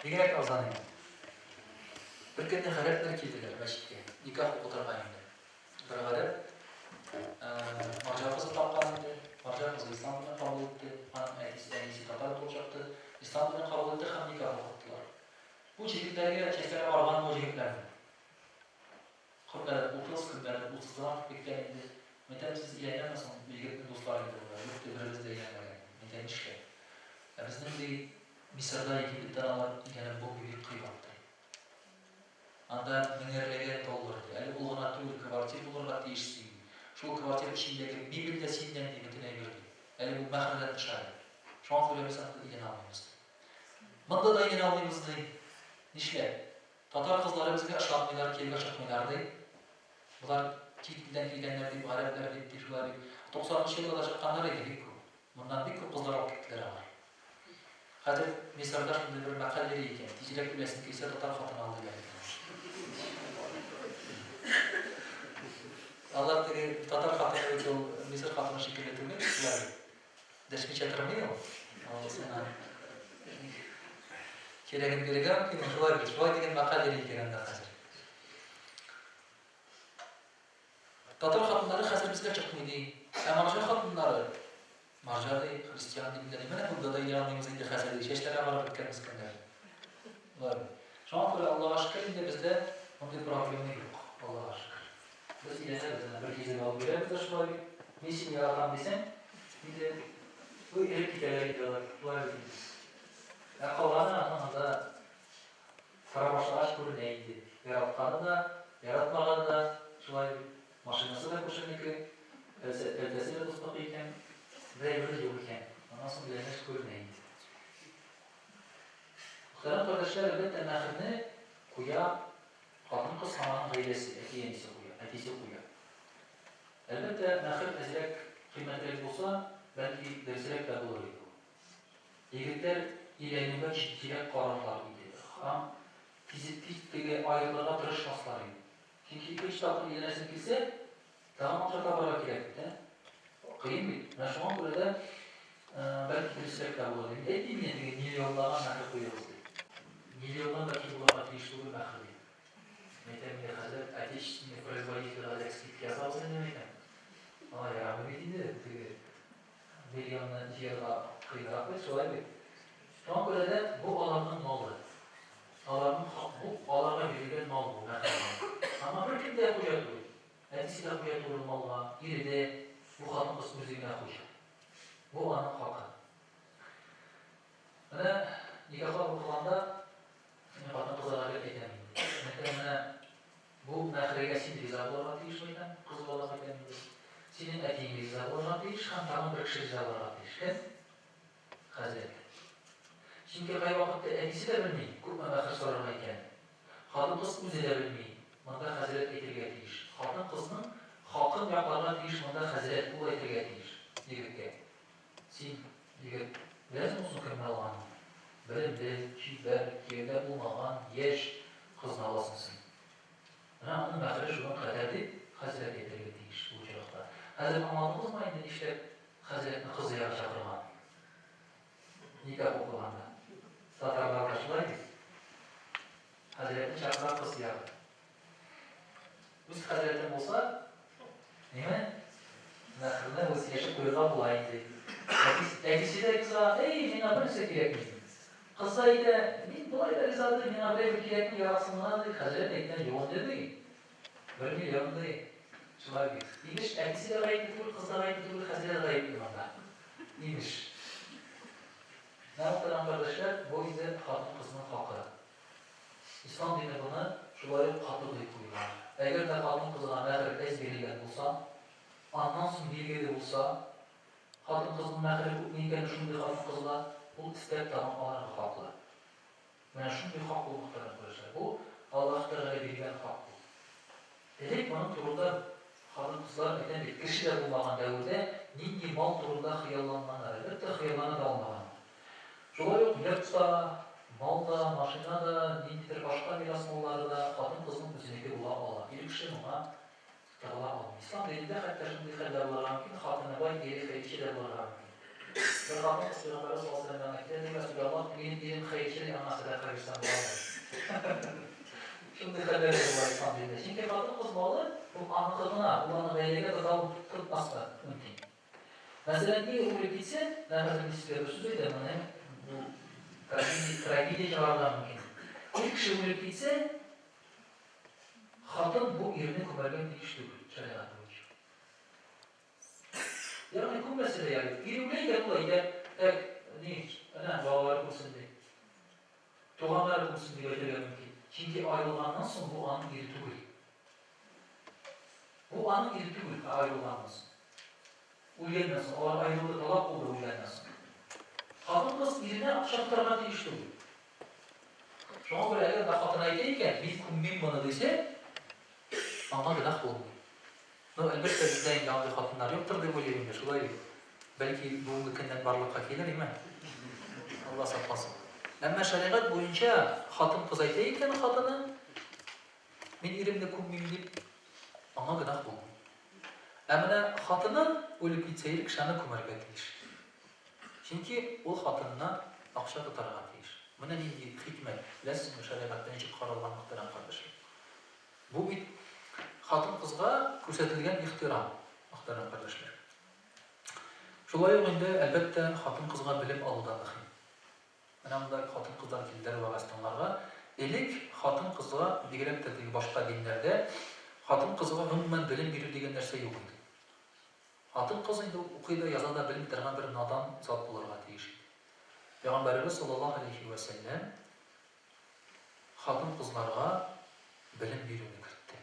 Бигрәк арзан инде. Бер көнне гарәпләр килделәр мәчеткә, никах укытырга инде. Бер гарәп марҗа кызы тапкан иде. Марҗа кызы ислам динен кабул итте. Аның әтисе, әнисе татар булып чыкты. Ислам динен кабул итте һәм никах укыттылар. Бу җегетләргә чәчләре арган бу җегетләрнең. Кемнәрдер 30, кемнәрдер 30-дан артып киткән инде. Мәйтәм, сез өйләнгәнме соң? Бу егетнең дуслары инде болар. Юк, ди, беребез дә өйләнмәгән. Мәйтәм, нишләп? Ә безнең, ди, Мисырда, Египеттән алар өйләнеп булмый, бик кыйбат, ди. Анда меңәрләгән доллар, ди. Әле ул гына түгел, квартир булырга тиеш син. Шул квартир эчендәге мебель дә синнән, ди, бөтен әйбер, ди. Әле бу мәһердән тыш әле. Шуңа күрә без анда өйләнә алмыйбыз, ди. Монда да өйләнә алмыйбыз, ди. Нишләп? Татар кызлары безгә ышанмыйлар, кияүгә чыкмыйлар, ди. Болар чит илдән килгәннәр дип, гарәпләр дип, ди, шулай бит. Туксанынчы елда да чыкканнар иде бик күп. Моннан бик күп кызлар алып киттеләр алар. Хәзер Мисырда шундый бер мәкаль йөри икән, тизрәк үләсең килсә, татар хатыны ал диләр икән. Алар теге татар хатыны бит ул Мисыр хатыны шикелле түгел, шулай бит. Дәшмичә тормый ул. Ул сиңа кирәген бирергә мөмкин, шулай бит. Шулай дигән мәкаль йөри икән анда хәзер. Татар хатыннары хәзер безгә чыкмый ди. Ә марҗа хатыннары, марҗа ди, христиан ди, ди. Менә монда да өйләнә алмыйбыз инде хәзер ди. Чәчләре агарып беткән мескеннәр. Болай. Шуңа күрә Аллага шөкер инде бездә мондый проблема юк. Аллага шөкер. Без өйләнәбез, әнә бер йөзек алып бирәбез дә шулай бит. Мин сине яратам дисәң, инде бу эреп китәләр инде алар. Шулай бит инде. Ә калганы аның анда Сара башлагач күренә инде. Яратканы да, яратмаганы да шулай бит. Машинасы да күршенеке, пәлтәсе дә дусныкы икән, бер әйбере юк икән. Аннан соң өйләнгәч күренә инде. Мөхтәрәм кардәшләр, әлбәттә, мәһерне куя хатын-кыз һәм аның гаиләсе, әти-әнисе куя, әтисе куя. Әлбәттә, мәһер әзрәк кыйммәтрәк булса, бәлки, дөресрәк тә булыр иде ул. Егетләр өйләнүгә җитдирәк карарлар иде һәм тиз тиз теге аерылырга тырышмаслар иде. Чөнки икенче тапкыр өйләнәсең килсә, тагын акча табарга кирәк бит, ә? Кыен бит. Менә шуңа күрә дә, бәлки дөресрәк тә булыр. Мин әйтмим инде теге миллионлаган мәһер куегыз дип. Миллионнан да ким булырга тиеш түгел мәһер дип. Мин әйтәм инде, хәзрәт, отечественный производительгә әзрәк скидка ясагыз инде, мин әйтәм. Алай ярамый бит инде, теге Миллионны җыярга кыенрак бит, шулай бит? Шуңа күрә дә бу аларның малы. Аларның хак, бу аларга бирелгән мал бу, мәхәл малы. Аңа беркем дә хуҗа түгел. Әтисе дә хуҗа түгел ул малга, ире дә, бу хатын-кыз үзе генә хуҗа. Бу аның хакы. Менә никахлар укыганда мин хатын-кызларга гел әйтәм инде. Мәсәлән, менә Бу мәхригә син риза булырга тиеш, мәйтәм, кыз бала, мәйтәм инде. Синең әтиең риза булырга тиеш һәм тагын бер кеше риза булырга тиеш. Кем? Хәзрәт. Чөнки кайвакытта әтисе дә белми, күпме мәхер сорарга икәнен. Хатын-кыз үзе дә белми. Монда хәзрәт әйтергә тиеш. Хатын-кызның хакын якларга тиеш монда хәзрәт, ул әйтергә тиеш егеткә. Син, егет, беләсеңме соң кемне алганыңны? Белемле, чибәр, кияүдә булмаган, яшь кызны аласың син. Менә аның мәһере шуның кадәр дип, хәзрәт әйтергә тиеш бу очракта. Хәзер аңладыгызмы инде нишләп хәзрәтне кыз ягы чакырган? Никах укыганда. Татарларда шулай бит. Хәзрәтне чакыра кыз ягы. Үз хәзрәтең булса, ниме? Мәхерне үз яшеп куярга була инде. Әтисе дә риза, эй, миңа бер нәрсә кирәкми. Кыз да әйтә, мин болай да риза ди, миңа берәй бер кирәкми, яраксын гына ди. Хәзрәт әйтә, юк инде ди. 1 миллион ди. Шулай бит. Имеш, әтисе дә гаепле түгел, кыз да гаепле түгел, хәзрәт гаепле монда. Имеш. Менә, мөхтәрәм кардәшләр, бу инде хатын-кызның хакы. Ислам дине моны шулай ук каты дип куйган. Әгәр дә хатын-кызга мәһер әз бирелгән булса, аннан соң билгеле булса, хатын-кызның мәһере күпме икәне шундый хатын-кызга, ул өстәп тагын алырга хаклы. Менә шундый хак ул, мөхтәрәм кардәшләр. Бу, Аллаһ Тәгалә биргән хак бу. Элек моның турында хатын-кызлар, әйтәм бит, кеше дә булмаган дәвердә нинди мал турында хыялланганнар, әлбәттә, хыяллана да алмаганнар. Шулай ук йорт та, мал да, машина да, ниндидер башка мирас маллары да хатын-кызның үзенеке була ала. Ир кеше моңа тыгыла алмый. Ислам динендә хәтта шундый хәл дә булырга мөмкин, хатыны бай, ире хәерче дә булырга мөмкин. Бер хатын-кыз пәйгамбәребез саллаллаһу галәйһи ва сәлләм янына килә, ди, Рәсүләллаһ, минем ирем хәерче, ди, аңа сәдака бирсәм буламы? Шундый хәлләр дә була ислам динендә. Чөнки хатын-кыз малы ул аныкы гына, ул аны гаиләгә тота тотмаска мөмкин. Мәсәлән, ир үлеп китсә, менә хәзер мин сезгә бер сүз әйтәм, моны бу трагедия, трагедия чыгарырга мөмкин. Ир кеше үлеп китсә, хатын бу ирне күмәргә тиеш түгел, шәригать буенча. Ягъни күммәсә дә ярый. Ир үлә икән, ул әйтә, так, ни, әнә балалары күмсен ди. Туганнары күмсен дип әйтергә мөмкин. Чөнки аерылганнан соң бу аның ире түгел. Бу аның ире түгел, ә аерылганнан соң. Үлгәннән соң, алар аерылды, талак булды үлгәннән соң. Хатын-кыз иренә акча тотарга тиеш түгел. Шуңа күрә әгәр дә хатын әйтә икән, мин күммим моны дисә, аңа гөнаһ булмый. Ну, әлбәттә, бездә инде андый хатыннар юктыр дип уйлыйм инде, шулай бит. Бәлки, бүгенге көннән барлыкка килер, име? Алла сакласын. Әмма шәригать буенча хатын-кыз әйтә икән хатыны, мин иремне күммим дип, аңа гөнаһ булмый. Ә менә хатыны үлеп китсә, ир кеше аны күмәргә тиеш. Чөнки ул хатынына акча тотарга тиеш. Менә нинди хикмәт, беләсезме, шәригатьтә ничек каралган, мөхтәрәм кардәшләр. Бу бит хатын-кызга күрсәтелгән ихтирам, мөхтәрәм кардәшләр. Шулай ук инде, әлбәттә, хатын-кызга белем алу да мөһим. Менә монда хатын-кызлар килделәр вәгазь тыңларга. Элек хатын-кызга, бигрәк тә теге башка диннәрдә, хатын-кызга гомумән белем бирү дигән нәрсә юк иде. Хатын-кыз инде укый да, яза да белми торган бер надан зат булырга тиеш иде. Пәйгамбәребез саллаллаһу алейһи вә сәлләм хатын-кызларга белем бирүне кертте.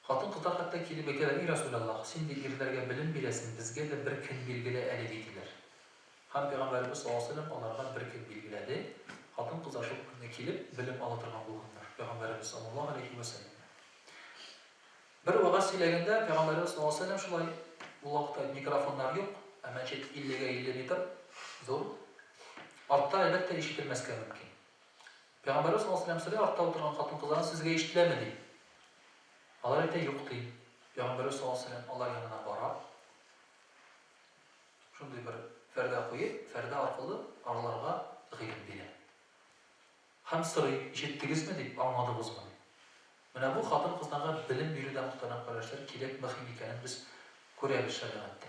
Хатын-кызлар хәтта килеп әйтәләр, И Расүләллаһ, син ди ирләргә белем бирәсең, безгә дә бер көн билгелә әле, диделәр. Һәм Пәйгамбәребез саллаллаһу галәйһи ва сәлләм аларга бер көн билгеләде. Хатын-кызлар шул көнне килеп белем ала торган булганнар Пәйгамбәребез саллаллаһу галәйһи ва сәлләмнән. Бер вәгазь сөйләгәндә Пәйгамбәребез саллаллаһу галәйһи ва сәлләм шулай, ул вакытта микрофоннар юк, ә мәчет иллегә илле метр зур. Артта, әлбәттә, ишетелмәскә мөмкин. Пәйгамбәребез саллаллаһу галәйһи ва сәлләм сорый артта утырган хатын-кызлардан, сезгә ишетеләме, ди. Алар әйтә, юк, ди. Пәйгамбәребез саллаллаһу галәйһи ва сәлләм алар янына бара. Шундый бер пәрдә куеп, пәрдә аркылы арларга гыйлем бирә. Һәм сорый, ишеттегезме дип, аңладыгызмы дип. Менә бу хатын-кызларга белем бирүдә мөхтәрәм кардәшләр кирәк, мөһим икәнен без күрәбез шәригатьтә.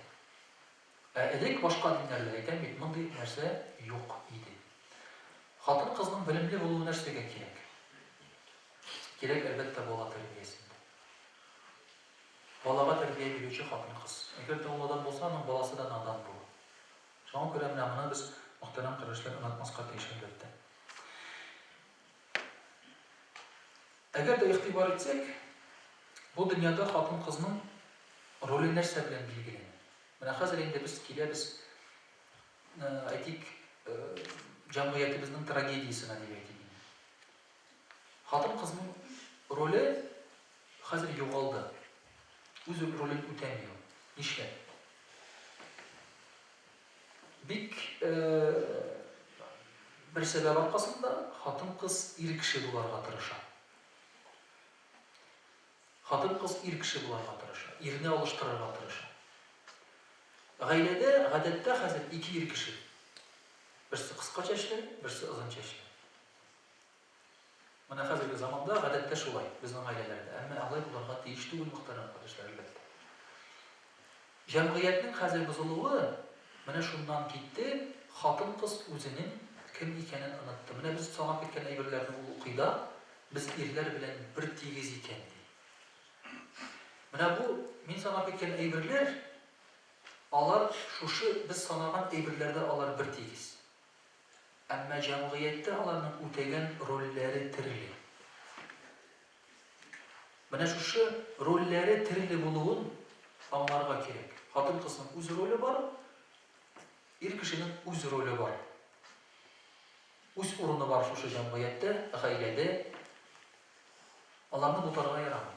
Ә элек башка диннәрдә, әйтәм бит, мондый нәрсә юк иде. Хатын-кызның белемле булуы нәрсәгә кирәк? Кирәк, әлбәттә, бала тәрбиясендә. Балага тәрбия бирүче хатын-кыз. Әгәр дә ул надан булса, аның баласы да надан була. Шуңа күрә менә моны без, мөхтәрәм кардәшләр, онытмаска тиеш, әлбәттә. Әгәр дә игътибар итсәк, бу дөньяда хатын-кызның роле нәрсә белән билгеләнә? Менә хәзер инде без киләбез, әйтик, җәмгыятебезнең трагедиясенә дип әйтик инде. Хатын-кызның роле хәзер югалды. Үз ролен үтәми ул. Нишләп? Бик бер сәбәп аркасында хатын-кыз ир кеше буларга тырыша. Хатын-кыз ир кеше буларга тырыша, ирне алыштырырга тырыша. Гаиләдә гадәттә хәзер ике ир кеше. Берсе кыска чәчле, берсе озын чәчле. Менә хәзерге заманда гадәттә шулай, безнең гаиләләрдә. Әмма алай булырга тиеш түгел, мөхтәрәм кардәшләр, әлбәттә. Җәмгыятьнең хәзер бозылуы менә шуннан китте, хатын-кыз үзенең кем икәнен онытты. Менә без санап киткән әйберләрне ул укый да, без ирләр белән бер тигез икән, ди. Менә бу мин санап киткән әйберләр, алар шушы без санаган әйберләрдә алар бер тигез. Әмма җәмгыятьтә аларның үтәгән рольләре төрле. Менә шушы рольләре төрле булуын аңларга кирәк. Хатын-кызның үз роле бар, ир кешенең үз роле бар. Үз урыны бар шушы җәмгыятьтә, гаиләдә. Аларны бутарга ярамый.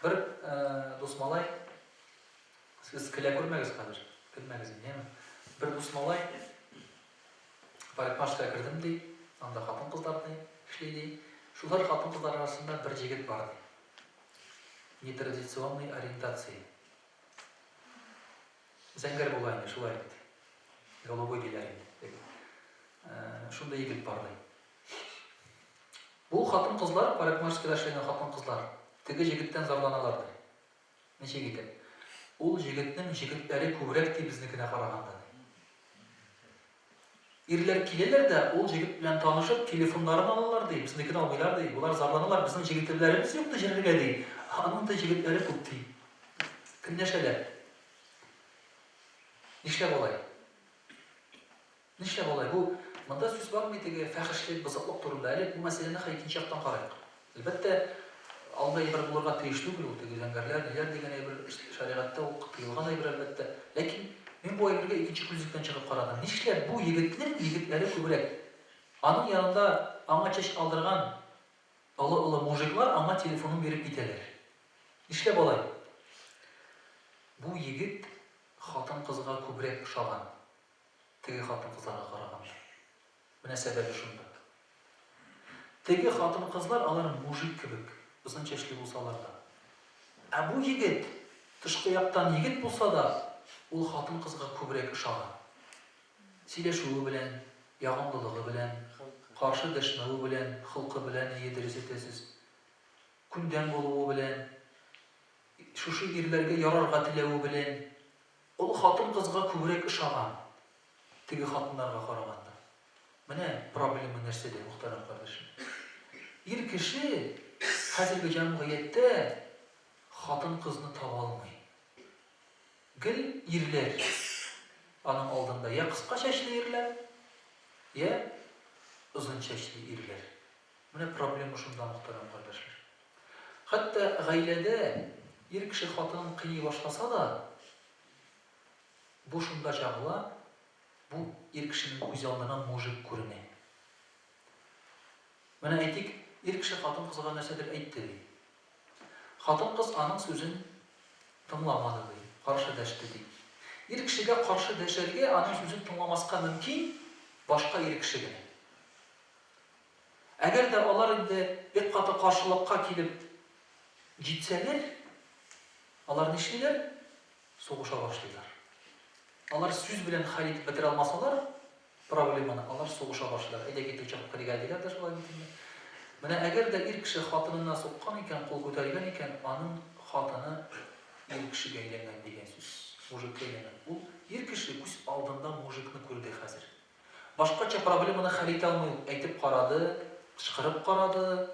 Бер дус малай Сез көлә күрмәгез хәзер. Көлмәгез инде, яме. Бер дус малай парикмахерская кердем ди, анда хатын-кызлар ди, эшли ди. Шулар хатын-кызлар арасында бер җегет бар ди. Нетрадиционный ориентации. Зәңгәр була инде, шулай бит. Голубой диләр инде. Шундый егет бар ди. Бу хатын-кызлар, парикмахерскийда эшләгән хатын-кызлар, теге җегеттән зарланалар ди. Ничек итеп? Ул җегетнең җегетләре күбрәк ди безнекенә караганда, ди. Ирләр киләләр дә, ул җегет белән танышып, телефоннарын алалар, ди, безнекен алмыйлар, ди. Болар зарланалар, безнең җегетләребез юк, ди, җөрергә, ди. Аның ди җегетләре күп, ди. Көнләшәләр. Нишләп алай? Нишләп алай? Бу Монда сүз бармый теге фәхешлек, бозыклык турында. Әле бу мәсьәләне хәй икенче яктан карыйк. Әлбәттә, андый әйбер булырга тиеш түгел ул, теге зәңгәрләр, ниләр дигән әйбер, шәригатьтә ул тыелган әйбер, әлбәттә. Ләкин мин бу әйбергә икенче күзлектән чыгып карадым. Нишләп бу егетнең егетләре күбрәк? Аның янында аңа чәч алдырган олы-олы мужиклар аңа телефонын биреп китәләр. Нишләп алай? Бу егет хатын-кызга күбрәк ошаган, теге хатын-кызларга караганда. Менә сәбәбе шунда. Теге хатын-кызлар алар мужик кебек, озын чәчле булсалар да. Ә бу егет, тышкы яктан егет булса да, ул хатын-кызга күбрәк ошаган. Сөйләшүе белән, ягымлылыгы белән, каршы дәшмәве белән, холкы белән, әйе, дөрес әйтәсез, күндәм булуы белән, шушы ирләргә ярарга теләве белән, ул хатын-кызга күбрәк ошаган. Теге хатыннарга караганда. Менә проблема нәрсәдә, мөхтәрәм кардәшем. Ир кеше хәзерге җәмгыятьтә хатын-кызны таба алмый. Гел ирләр аның алдында. Я кыска чәчле ирләр, я озын чәчле ирләр. Менә проблема шунда, мөхтәрәм кардәшләр. Хәтта гаиләдә ир кеше хатынын кыйный башласа да, Бу шунда чагыла, бу ир кешенең күз алдына мужик күренә. Менә әйтик, ир кеше хатын-кызга нәрсәдер әйтте, ди. Хатын-кыз аның сүзен тыңламады, ди, каршы дәште, ди. Ир кешегә каршы дәшәргә, аның сүзен тыңламаска мөмкин башка ир кеше генә. Әгәр дә алар инде бик каты каршылыкка килеп җитсәләр, алар нишлиләр? Сугыша башлыйлар. Алар сүз белән хәл итеп бетерә алмасалар проблеманы, алар сугыша башлыйлар. Әйдә киттек чыгып керик әле диләр дә шулай бит инде. Менә әгәр дә ир кеше хатынына суккан икән, кул күтәргән икән, аның хатыны ир кешегә әйләнгән дигән сүз, мужикка әйләнгән. Ул ир кеше күз алдында мужикны күрде хәзер. Башкача проблеманы хәл итә алмый ул. Әйтеп карады, кычкырып карады,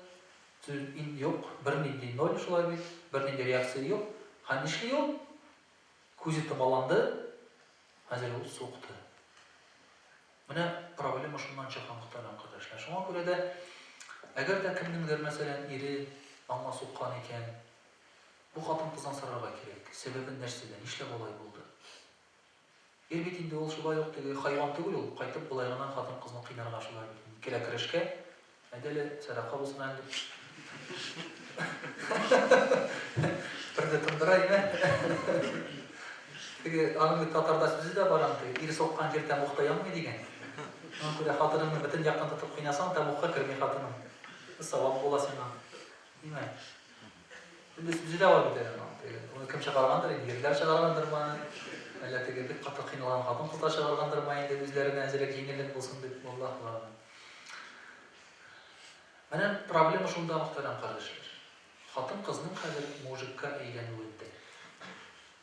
сүз юк, бернинди ноль шулай бит, бернинди реакция юк. Һәм нишли ул? Күзе томаланды, хәзер ул сукты. Менә проблема шуннан чыга, мөхтәрәм кардәшләр. Шуңа күрә дә, әгәр дә кемнеңдер, мәсәлән, ире аңа суккан икән, бу хатын-кыздан сорарга кирәк, сәбәбе нәрсәдә, нишләп алай булды? Ир бит инде ул шулай ук теге хайван түгел ул, кайтып болай гына хатын-кызны кыйнарга шулай бит инде килә керешкә, әйдә әле, сәдака булсын әле дип. Берне тындыра име? Теге аның бит татарда сүзе дә бар аның, теге ир суккан җир тәмугта янмый дигән. Шуңа күрә хатыныңны бөтен яктан тотып кыйнасаң, тәмугка керми хатының. Савап була сиңа. Димә. Инде сүзе дә бар бит әле аның. Теге, оны кем чыгаргандыр инде, ирләр чыгаргандырмы аны? Әллә теге бик каты кыйналган хатын-кызлар чыгаргандырмы инде, үзләренә әзрәк җиңеллек булсын дип, валлаһу әгъләм. Менә проблема шунда, мөхтәрәм кардәшләр. Хатын-кызның хәзер мужикка әйләнүендә.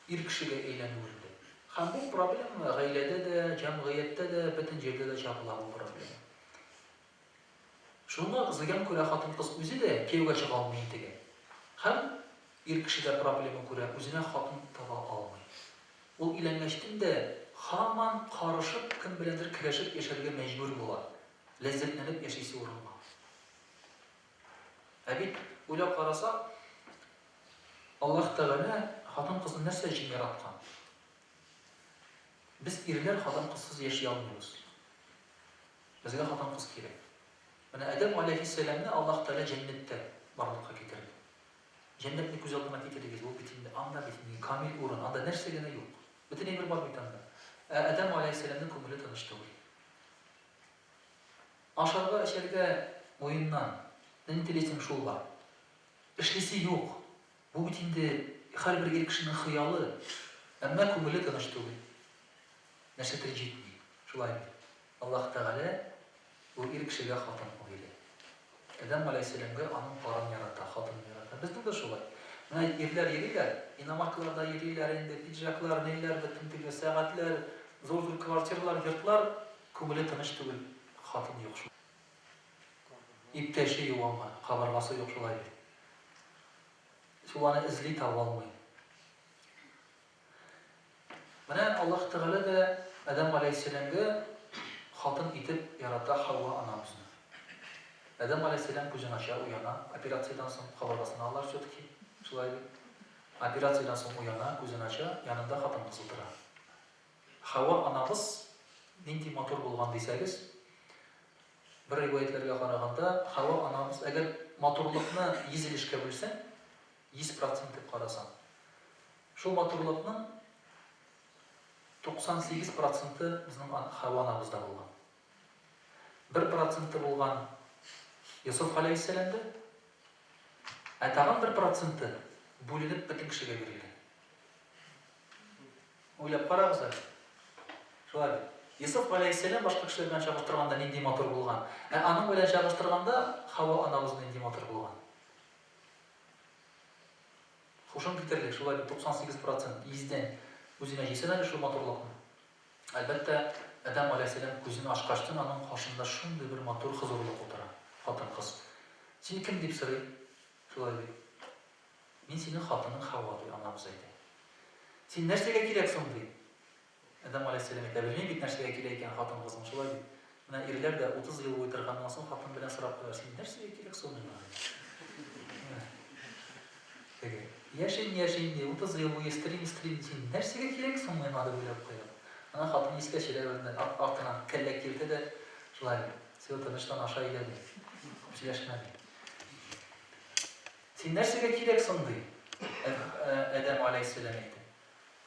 Ир кешегә әйләнүендә. Һәм бу проблема гаиләдә дә, җәмгыятьтә дә, бөтен җирдә дә чагыла бу проблема. Шуңа зыян күрә хатын-кыз үзе дә, кияүгә чыга алмый интегә. Һәм ир кеше дә проблема күрә, үзенә хатын таба алмый. Ул өйләнгәчтен дә һаман карышып, кем беләндер көрәшеп яшәргә мәҗбүр була, ләззәтләнеп яшисе урынга. Ә бит, уйлап карасак, Аллаһ Тәгалә хатын-кызны нәрсә өчен яраткан? Без ирләр хатын-кызсыз яши алмыйбыз. Безгә хатын-кыз кирәк. Менә Адәм галәйһиссәламне Аллаһ Тәгалә җәннәттә барлыкка китерде. Җәннәтне күз алдына китерегез, ул бит инде анда бит инде камил урын, анда нәрсә генә юк. Бөтен әйбер бар бит анда. Ә Адәм галәйһиссәламнең күңеле тыныч түгел. Ашарга, эчәргә муеннан, ни телисең, шул бар. Эшлисе юк. Бу бит инде һәрбер ир кешенең хыялы. Әмма күңеле тыныч түгел. Нәрсәдер җитми. Шулай бит. Аллаһ Тәгалә бу ир кешегә хатын бирә. Адәм галәйһиссәламгә аның парын ярата, хатынын ярата. Безнең дә шулай. Менә ирләр йөриләр, иномаркаларда йөриләр инде, пиджаклар, ниләр, бөтен теге сәгатьләр, зур-зур квартиралар, йортлар, күңеле тыныч түгел, хатын юк шул. Иптәше юк аңа, кабыргасы юк шулай бит. Шул аны эзли, таба алмый. Менә Аллаһ Тәгалә дә Адәм галәйһиссәламгә хатын итеп ярата Хауа анабызны. Адәм галәйһиссәлам күзен ача, уяна, операциядән соң, кабыргасын алалар все-таки, шулай бит. Операциядән соң уяна, күзен ача, янында хатын-кыз утыра. Хауа анабыз нинди матур булган дисәгез, бер риваятьләргә караганда, Хауа анабыз, әгәр матурлыкны 100 өлешкә бүлсәң, 100 процент дип карасаң, шул матурлыкның 98 проценты безнең Хава анабызда булган. Бер проценты булган Йосыф галәйһиссәламдә, ә тагын бер проценты бүленеп бөтен кешегә бирелгән. Уйлап карагыз әле. Шулай бит. Йосыф галәйһиссәлам башка кешеләр белән чагыштырганда нинди матур булган, ә аның белән чагыштырганда Хава анабыз нинди матур булган. Һушың китерлек, шулай бит, 98 процент, йөздән, үзенә җыйсын әле шул матурлыкны. Әлбәттә, Адәм галәйһиссәлам күзен ачкачтын аның каршында шундый бер матур хозурлык утыра, хатын-кыз. Син кем дип сорый, шулай бит. Мин синең хатының Хава, ди, анабыз әйтә. Син нәрсәгә кирәк соң, ди. Адәм галәйһиссәлам әйтә, белмим бит нәрсәгә кирәк икән хатын-кызның, шулай бит. Менә ирләр дә 30 ел буе торганнан соң хатын белән сорап куялар, син нәрсәгә кирәк соң миңа? Ди. Теге, яшим, яшим, ди, 30 ел буе стрим, стрим, син нәрсәгә кирәк соң миңа, дип уйлап куя. Ана хатын искә төшерә үзенә, артына кәллә киертә дә, шулай ди, все, тынычлан, аша өйдә, ди. Күп сөйләшмә, ди. Син нәрсәгә кирәк соң, ди. Адәм галәйһиссәлам әйтә.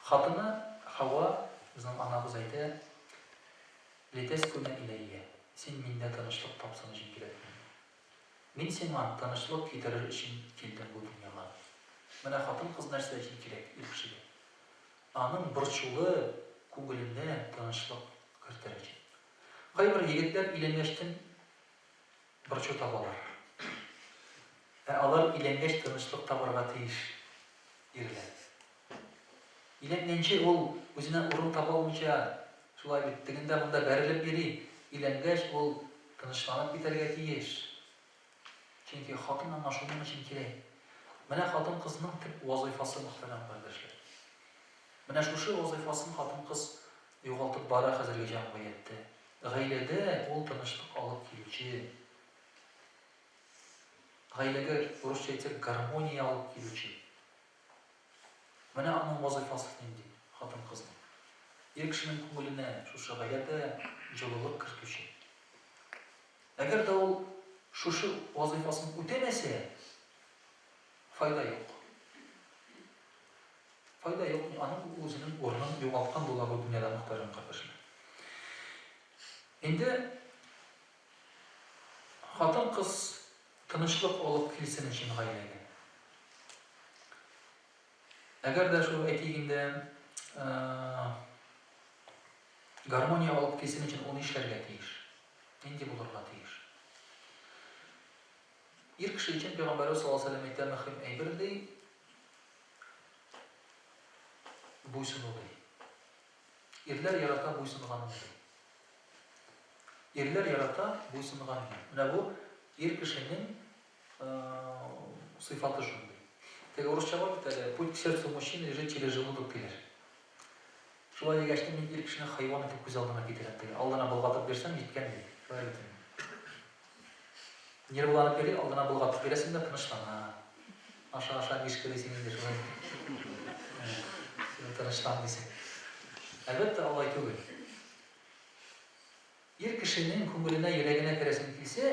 Хатыны Хава, безнең анабыз әйтә, Литәскүнә иләййә, син миндә тынычлык тапсын өчен кирәк мин. Мин сиңа тынычлык китерер өчен килдем бу дөньяга. Менә хатын-кыз нәрсә өчен кирәк ир кешегә? Аның борчулы күңеленә тынычлык кертер өчен. Кайбер егетләр өйләнгәчтен борчу табалар. Ә алар өйләнгәч тынычлык табарга тиеш ирләр. Өйләнгәнче ул үзенә урын таба алмыйча, шулай бит, тегендә-монда бәрелеп йөри. Өйләнгәч, ул тынычланып китәргә тиеш. Чөнки хатын аңа шуның өчен кирәк. Менә хатын-кызның төп вазыйфасы, мөхтәрәм кардәшләр. Менә шушы вазыйфасын хатын-кыз югалтып бара хәзерге җәмгыятьтә. Гаиләдә ул тынычлык алып килүче, гаиләгә, урысча әйтсәк, гармония алып килүче. Менә аның вазыйфасы нинди, хатын-кызның. Ир кешенең күңеленә шушы гаиләдә җылылык кертүче. Әгәр дә ул шушы вазыйфасын үтәмәсә, файда юк. Файда юк, аның үзенең урынын югалткан була бу дөньяда, мөхтәрәм кардәшләр. Инде хатын-кыз Тынычлык алып килсен өчен гаиләгә. Әгәр дә шул, әйтик инде, гармония алып килсен өчен ул нишләргә тиеш? Нинди булырга тиеш? Ир кеше өчен Пәйгамбәребез саллаллаһу алейһи ва сәлләм әйтә, мөһим әйбер ди, буйсыну ди. Ирләр ярата буйсынганны ди. Ирләр ярата буйсынганны. Менә бу ир кешенең сыйфаты шундый. Теге урысча бар бит әле, путь к сердцу мужчины лежит через желудок диләр. Шулай дигәч тә мин ир кешене хайван итеп күз алдына китерәм. Теге алдына болгатып бирсәң, җиткән ди. Шулай бит инде. Нервыланып йөри, алдына болгатып бирәсең дә тынычлана. Аша, аша, мишка дисең инде шулай. Тынычлан дисең. Әлбәттә, алай түгел. Ир кешенең күңеленә, йөрәгенә керәсең килсә,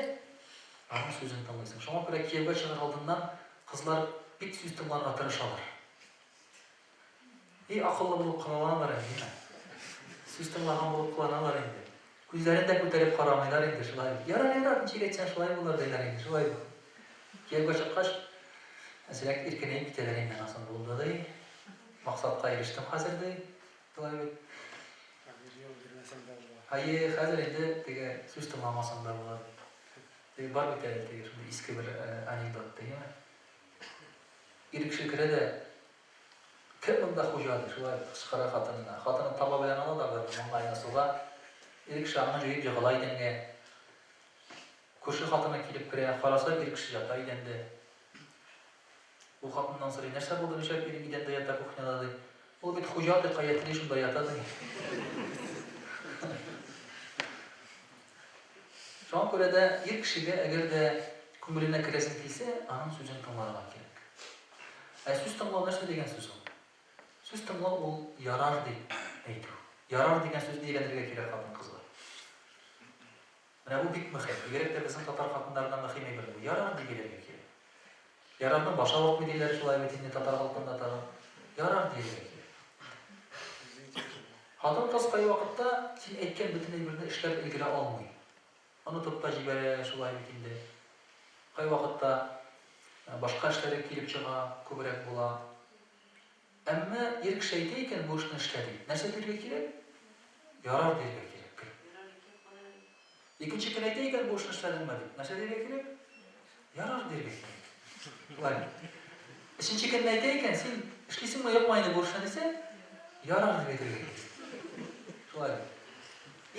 аның сүзен тыңлыйсың. Шуңа күрә кияүгә чыгар алдыннан кызлар бик сүз тыңларга тырышалар. И акыллы булып кыланалар инде, димә. Сүз тыңлаган булып кыланалар инде. Күзләрен дә күтәреп карамыйлар инде, шулай бит. Ярар, ярар, ничек әйтсәң, шулай булыр, диләр инде, шулай бит. Кияүгә чыккач, әзрәк иркенәеп китәләр инде, аннан соң булды, ди. Максатка ирештем хәзер, ди. Шулай бит. Хәзер юл бирмәсәң дә була. Әйе, хәзер инде теге сүз тыңламасаң да була. Теге бар бит әле теге шундый иске бер анекдот, дигеме? Ир кеше керә дә, Кем монда хуҗа? ди, шулай кычкыра хатынына. Хатыны таба белән ала да бер маңгаена суга. Ир кеше аңын җуеп егыла идәнгә. Күрше хатыны килеп керә, караса, ир кеше ята идәндә. Бу хатыннан сорый, нәрсә булды, нишләп ирең идәндә ята кухняда, ди. Ул бит хуҗа, ди, кая тели, шунда ята, ди. Шуңа күрә дә ир кешегә әгәр дә күңеленә керәсең килсә, аның сүзен тыңларга кирәк. Ә сүз тыңлау нәрсә дигән сүз ул? Сүз тыңлау ул ярар дип әйтү. Ярар дигән сүзне өйрәнергә кирәк хатын-кызга. Менә бу бик мөһим. Бигрәк тә безнең татар хатыннарына мөһим әйбер бу. Ярар дип әйтергә кирәк. Ярарның башы авыртмый диләр шулай бит инде татар халкында тагын. Ярар дияргә кирәк. Хатын-кыз кайвакытта син әйткән бөтен әйберне эшләп өлгерә алмый. Онытып та җибәрә шулай бит инде. Кайвакытта башка эшләре килеп чыга, күбрәк була. Әмма ир кеше әйтә икән, бу эшне эшлә дип, нәрсә дияргә кирәк? Ярар дияргә кирәк. Көл. Икенче көн әйтә икән, бу эшне эшләдеңме дип, нәрсә дияргә кирәк? Ярар дияргә кирәк. Шулай. Өченче көнне әйтә икән, син эшлисеңме, юкмы инде бу эшне дисә, ярар дип әйтергә кирәк. Шулай.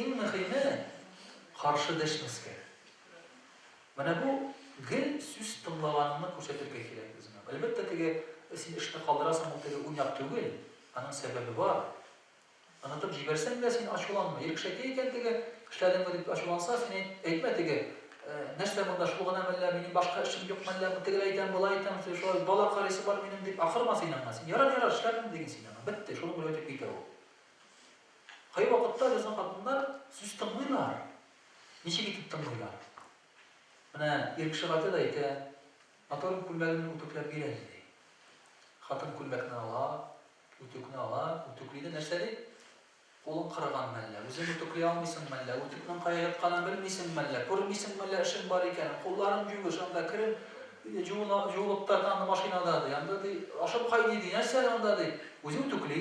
Иң мөһиме, каршы дәшмәскә. Менә бу гел сүз тыңлаганыңны күрсәтергә кирәк үзеңә. Әлбәттә, теге син эшне калдырасың, ул теге уйнап түгел, аның сәбәбе бар. Онытып җибәрсәң дә син ачуланма. Ир кеше әйтә икән теге, эшләдеңме дип ачуланса, син әйт, әйтмә теге, нәрсә монда шул гына мәллә, минем башка эшем юк мәллә, тегеләй әйтәм, болай әйтәм, шулай бала карыйсы бар минем дип акырма син аңа. Син ярар, ярар, эшләрмен диген син аңа. Бетте, шуның белән үтеп китә ул. Кайвакытта безнең хатыннар сүз тыңлыйлар. Ничек итеп тыңлыйлар? Менә ир кеше кайта да әйтә, Матурым, күлмәгеңне үтүкләп бир әле, ди. Хатын күлмәкне ала, үтүкне ала, үтүкли дә нәрсә ди? Кулың кырган мәллә, үзең үтүкли алмыйсың мәллә, үтүкнең кая ятканын белмисең мәллә, күрмисең мәллә эшең бар икәнен, кулларың юеш, анда керен җуына, җуылып тор анда машинада, ди, анда ди, ашып кайный, ди, нәрсә анда, ди. Үзе үтүкли.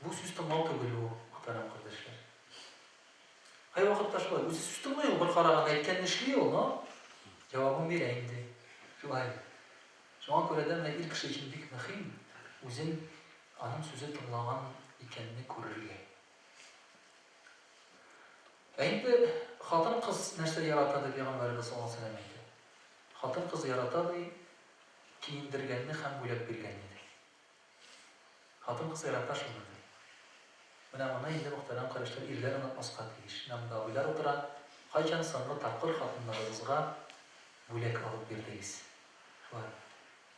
Бу сүз тыңлау түгел бу, мөхтәрәм кардәшләр. Кайвакытта шулай, үзе сүз тыңлый ул, бер караганда әйткәнне эшли ул, но җавабын бирә инде. Шулай. Шуңа күрә дә менә ир кеше өчен бик мөһим үзен аның сүзе тыңлаган икәнне күрергә. Ә инде хатын-кыз нәрсә ярата дип пәйгамбәребез саллаллаһу алейһи ва сәлләм әйтә. Хатын-кыз ярата ди киендергәнне һәм бүләк биргәнне ди. Хатын-кыз ярата шуны, ди. Менә моны инде, мөхтәрәм кардәшләр, ирләр онытмаска тиеш. Менә монда абыйлар утыра. Кайчан соңгы тапкыр хатыннарыгызга бүләк алып бирдегез? Шулай.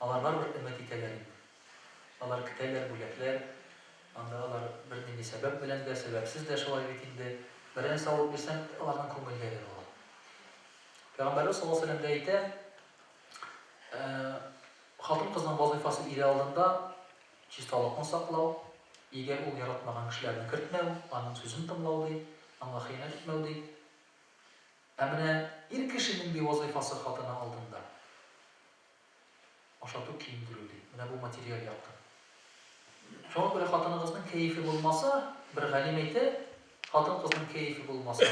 Алар барыбер өмет итәләр инде. Алар көтәләр бүләкләр. Анда алар бернинди сәбәп белән дә, сәбәпсез дә шулай бит инде. Берәр нәрсә алып бирсәң, аларның күңелләре була. Пәйгамбәребез саллаллаһу алейһи ва сәлләм дә әйтә, Хатын-кызның вазыйфасы ире алдында чисталыкны саклау, өйгә ул яратмаган кешеләрне кертмәү, аның сүзен тыңлау, ди, аңа хыянәт итмәү, ди. Ә менә ир кешенең, ди, вазыйфасы хатыны алдында, ашату, киендерү, ди. Менә бу материаль яктан. Шуңа күрә хатыныгызның кәефе булмаса, бер галим әйтә, хатын-кызның кәефе булмаса,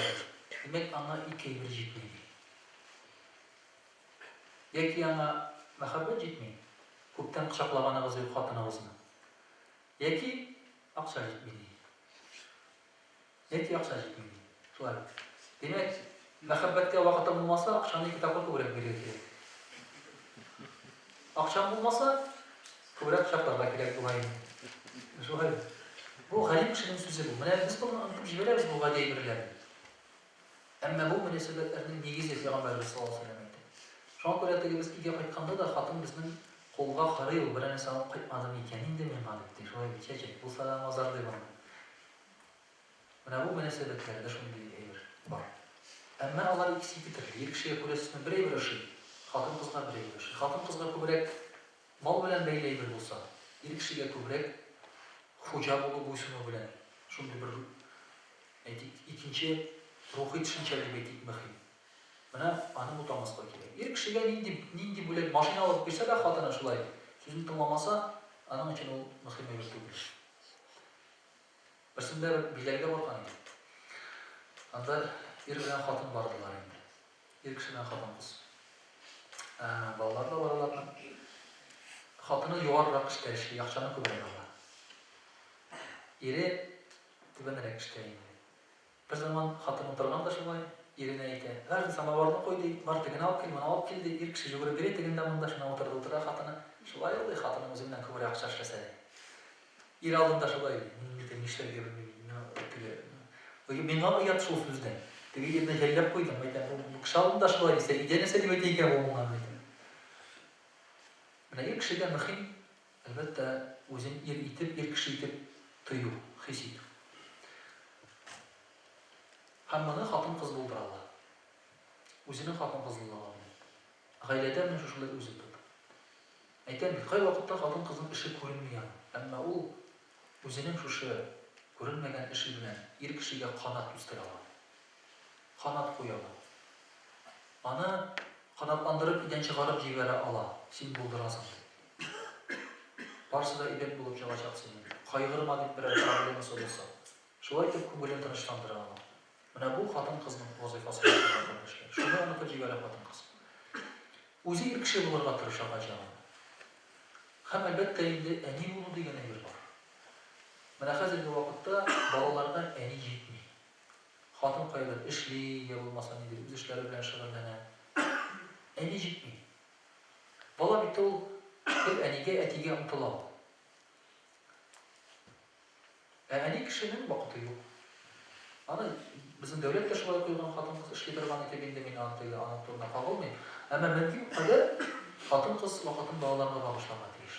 димәк, аңа ике әйбер җитми, ди. Яки аңа мәхәббәт җитми, күптән кочаклаганыгыз юк хатыныгызны. Яки акча җитми ди. Яки акча җитми ди. Шулай бит. Димәк, мәхәббәткә вакытың булмаса, акчаны ике тапкыр күбрәк бирергә кирәк. Акчаң булмаса, күбрәк кочакларга кирәк була инде. Шулай бит. Бу галим кешенең сүзе бу. Менә без моны онытып җибәрәбез бу гади әйберләрне. Әмма бу мөнәсәбәтләрнең нигезе, пәйгамбәребез саллаллаһу галәйһи ва сәлләм әйтә. Шуңа күрә теге без өйгә кайтканда да хатын безнең кулга карый ул, берәр нәрсә алып кайтмады микән инде миңа дип, ди. Шулай бит, чәчәк булса да мазар ди моны. Менә бу мөнәсәбәтләрдә шундый әйбер бар. Әмма алар икесе ике төрле. Ир кешегә күрәсезме бер әйбер ошый, хатын-кызга бер әйбер ошый. Хатын-кызга күбрәк мал белән бәйле әйбер булса, ир кешегә күбрәк хуҗа булу, буйсыну белән шундый бер Әйтик, икенче рухи төшенчә дип әйтик, мөһим. Менә аны бутамаска кирәк. Ир кешегә нинди, нинди бүләк, машина алып бирсә дә хатыны шулай сүзен тыңламаса, аның өчен ул мөһим әйбер түгел. Берсендә бер Биләргә барган идек. Анда ир белән хатын бардылар инде. Ир кеше белән хатын-кыз. Балалар да бар аларның. Хатыны югарырак эштә эшли, акчаны күбрәк ала. Ире Түбәнрәк эштә инде. Берзаман хатын утырган да шулай, иренә әйтә, Бар, самавырны куй, ди, бар, тегене алып кил, моны алып кил, ди. Ир кеше йөгереп йөри тегендә монда, шуннан утырды утыра хатыны. Шулай ул, ди, хатының үзеңнән күбрәк акча эшләсә, ди. Ир алдында шулай, ди. Мин бит нишләргә белмим, миңа теге, миңа оят шул сүздән. Теге ирне җәлләп куйдым, әйтәм, бу кеше алдында шулай дисә, өйдә нәрсә дип әйтә икән бу моңа, әйтәм. Менә ир кешегә мөһим, әлбәттә, үзен ир итеп, ир кеше итеп тою, хис итү. Һәм моны хатын-кыз булдыра ала. Үзенең хатын-кызлылыгы белән. Гаиләдә менә шушылай үзен тотып. Әйтәм бит, кайвакытта хатын-кызның эше күренми аның, әмма ул үзенең шушы күренмәгән эше белән ир кешегә канат үстерә ала. Канат куя ала. Аны канатландырып өйдән чыгарып җибәрә ала, син булдырасың дип. Барысы да әйбәт булып чыгачак синең, кайгырма дип берәр проблемасы булса. Шулай итеп күңелен тынычландыра ала. Менә бу хатын-кызның вазыйфасы булып тора, кардәшләр. Шуны онытып җибәрә хатын-кыз. Үзе ир кеше булырга тырыша кайчагында. Һәм, әлбәттә инде, әни булу дигән әйбер бар. Менә хәзерге вакытта балаларга әни җитми. Хатын каядыр эшли, я булмаса нидер үз эшләре белән шөгыльләнә. Әни җитми. Бала бит ул гел әнигә, әтигә омтыла ул. Ә әни кешенең вакыты юк. Аны безнең дәүләт тә шулай куйган, хатын-кыз эшли торган итеп инде мин аны теге аның турында кагылмыйм. Әмма мөмкин кадәр хатын-кыз вакытын балаларга багышларга тиеш.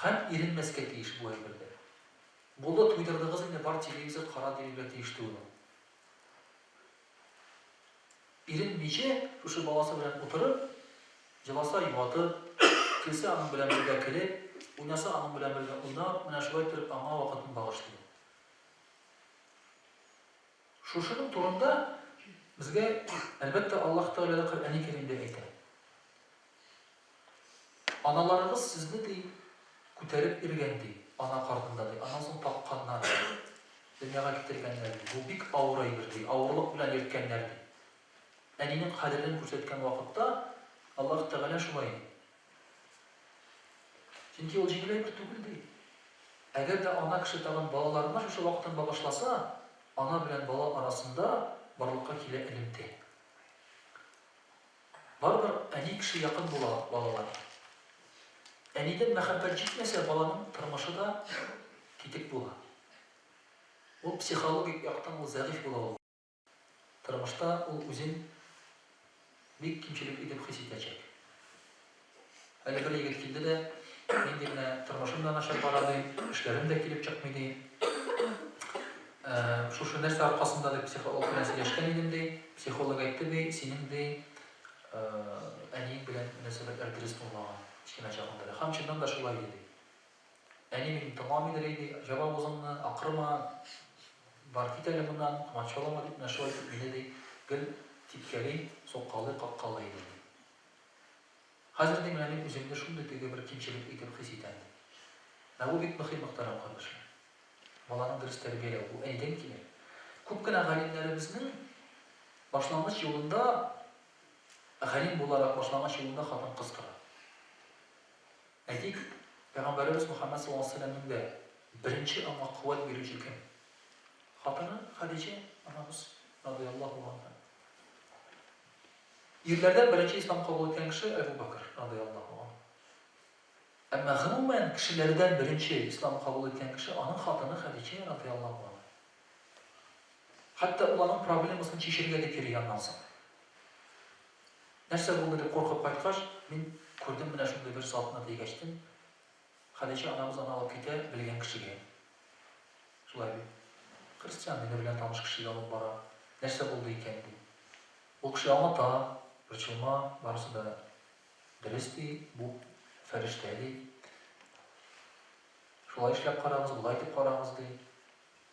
Һәм иренмәскә тиеш бу әйбердә. Булды, туйдырдыгыз инде, бар телевизор кара диергә тиеш түгел ул. Иренмичә, шушы баласы белән утырып, җыласа юатып, көлсә аның белән бергә көлеп, уйнаса аның белән бергә уйнап, менә шулай иттереп аңа вакытын багышлый. Шушының турында безгә, әлбәттә, Аллаһ Тәгалә дә Коръәни Кәримдә әйтә. Аналарыгыз сезне, ди, күтәреп йөргән, ди, ана карнында, ди, аннан соң тапканнар, ди, дөньяга китергәннәр, ди. Бу бик авыр әйбер, ди, авырлык белән йөрткәннәр, ди. Әнинең кадерен күрсәткән вакытта Аллаһ Тәгалә шулай ди. Чөнки ул җиңел әйбер түгел, ди. Әгәр дә ана кеше тагын балаларына шушы вакытын багышласа, ана белән бала арасында барлыкка килә элемтә. Барыбер әни кеше якын була балаларга. Әнидән мәхәббәт җитмәсә, баланың тормышы да китек була. Ул психологик яктан ул зәгыйфь була ул. Тормышта ул үзен бик кимчелек итеп хис итәчәк. Әле бер егет килде дә, мин ди менә тормышым да начар бара ди, эшләрем дә килеп чыкмый ди. Шушы нәрсә аркасында дип психолог белән сөйләшкән идем ди. Психолог әйтте ди, синең ди әниең белән мөнәсәбәтләр дөрес булмаган кечкенә чагыңда ди. Һәм чыннан да шулай иде ди. Әни мине тыңламыйдыр иде, җап авызыңны, акырма, бар кит әле моннан, комачаулама дип менә шулай итеп мине ди гел типкәли, суккалый, каккалый иде ди. Хәзер, ди, менә мин үземне шундый теге бер кимчелек итеп хис итәм, ди. Менә бу бик мөһим, мөхтәрәм кардәшләр. Баланың дөрес тәрбияләү, бу әнидән килә. Күп кенә галимнәребезнең башлангыч юлында, галим буларак башлангыч юлында хатын-кыз тора. Әйтик, Пәйгамбәребез Мөхәммәд саллаллаһу алейһи ва сәлләмнең дә беренче аңа куәт бирүче кем? Хатыны Хәдичә анабыз, радыяллаһу анһа. Ирләрдән беренче ислам кабул иткән кеше Әбү Бәкер, радыяллаһу анһу. Әмма гомумән кешеләрдән беренче ислам кабул иткән кеше аның хатыны Хәдичә, радыяллаһу анһа. Хәтта ул аның проблемасын чишергә дип йөри аннан соң. Нәрсә булды дип куркып кайткач, мин күрдем менә шундый бер затны дигәчтен, Хәдичә анабыз аны алып китә белгән кешегә. Шулай бит. Христиан дине белән таныш кешегә алып бара. Нәрсә булды икән ди. Ул кеше аңлата, борчылма, барысы да дөрес ди, бу фәрештә ди. Шулай эшләп карагыз, болай итеп карагыз ди.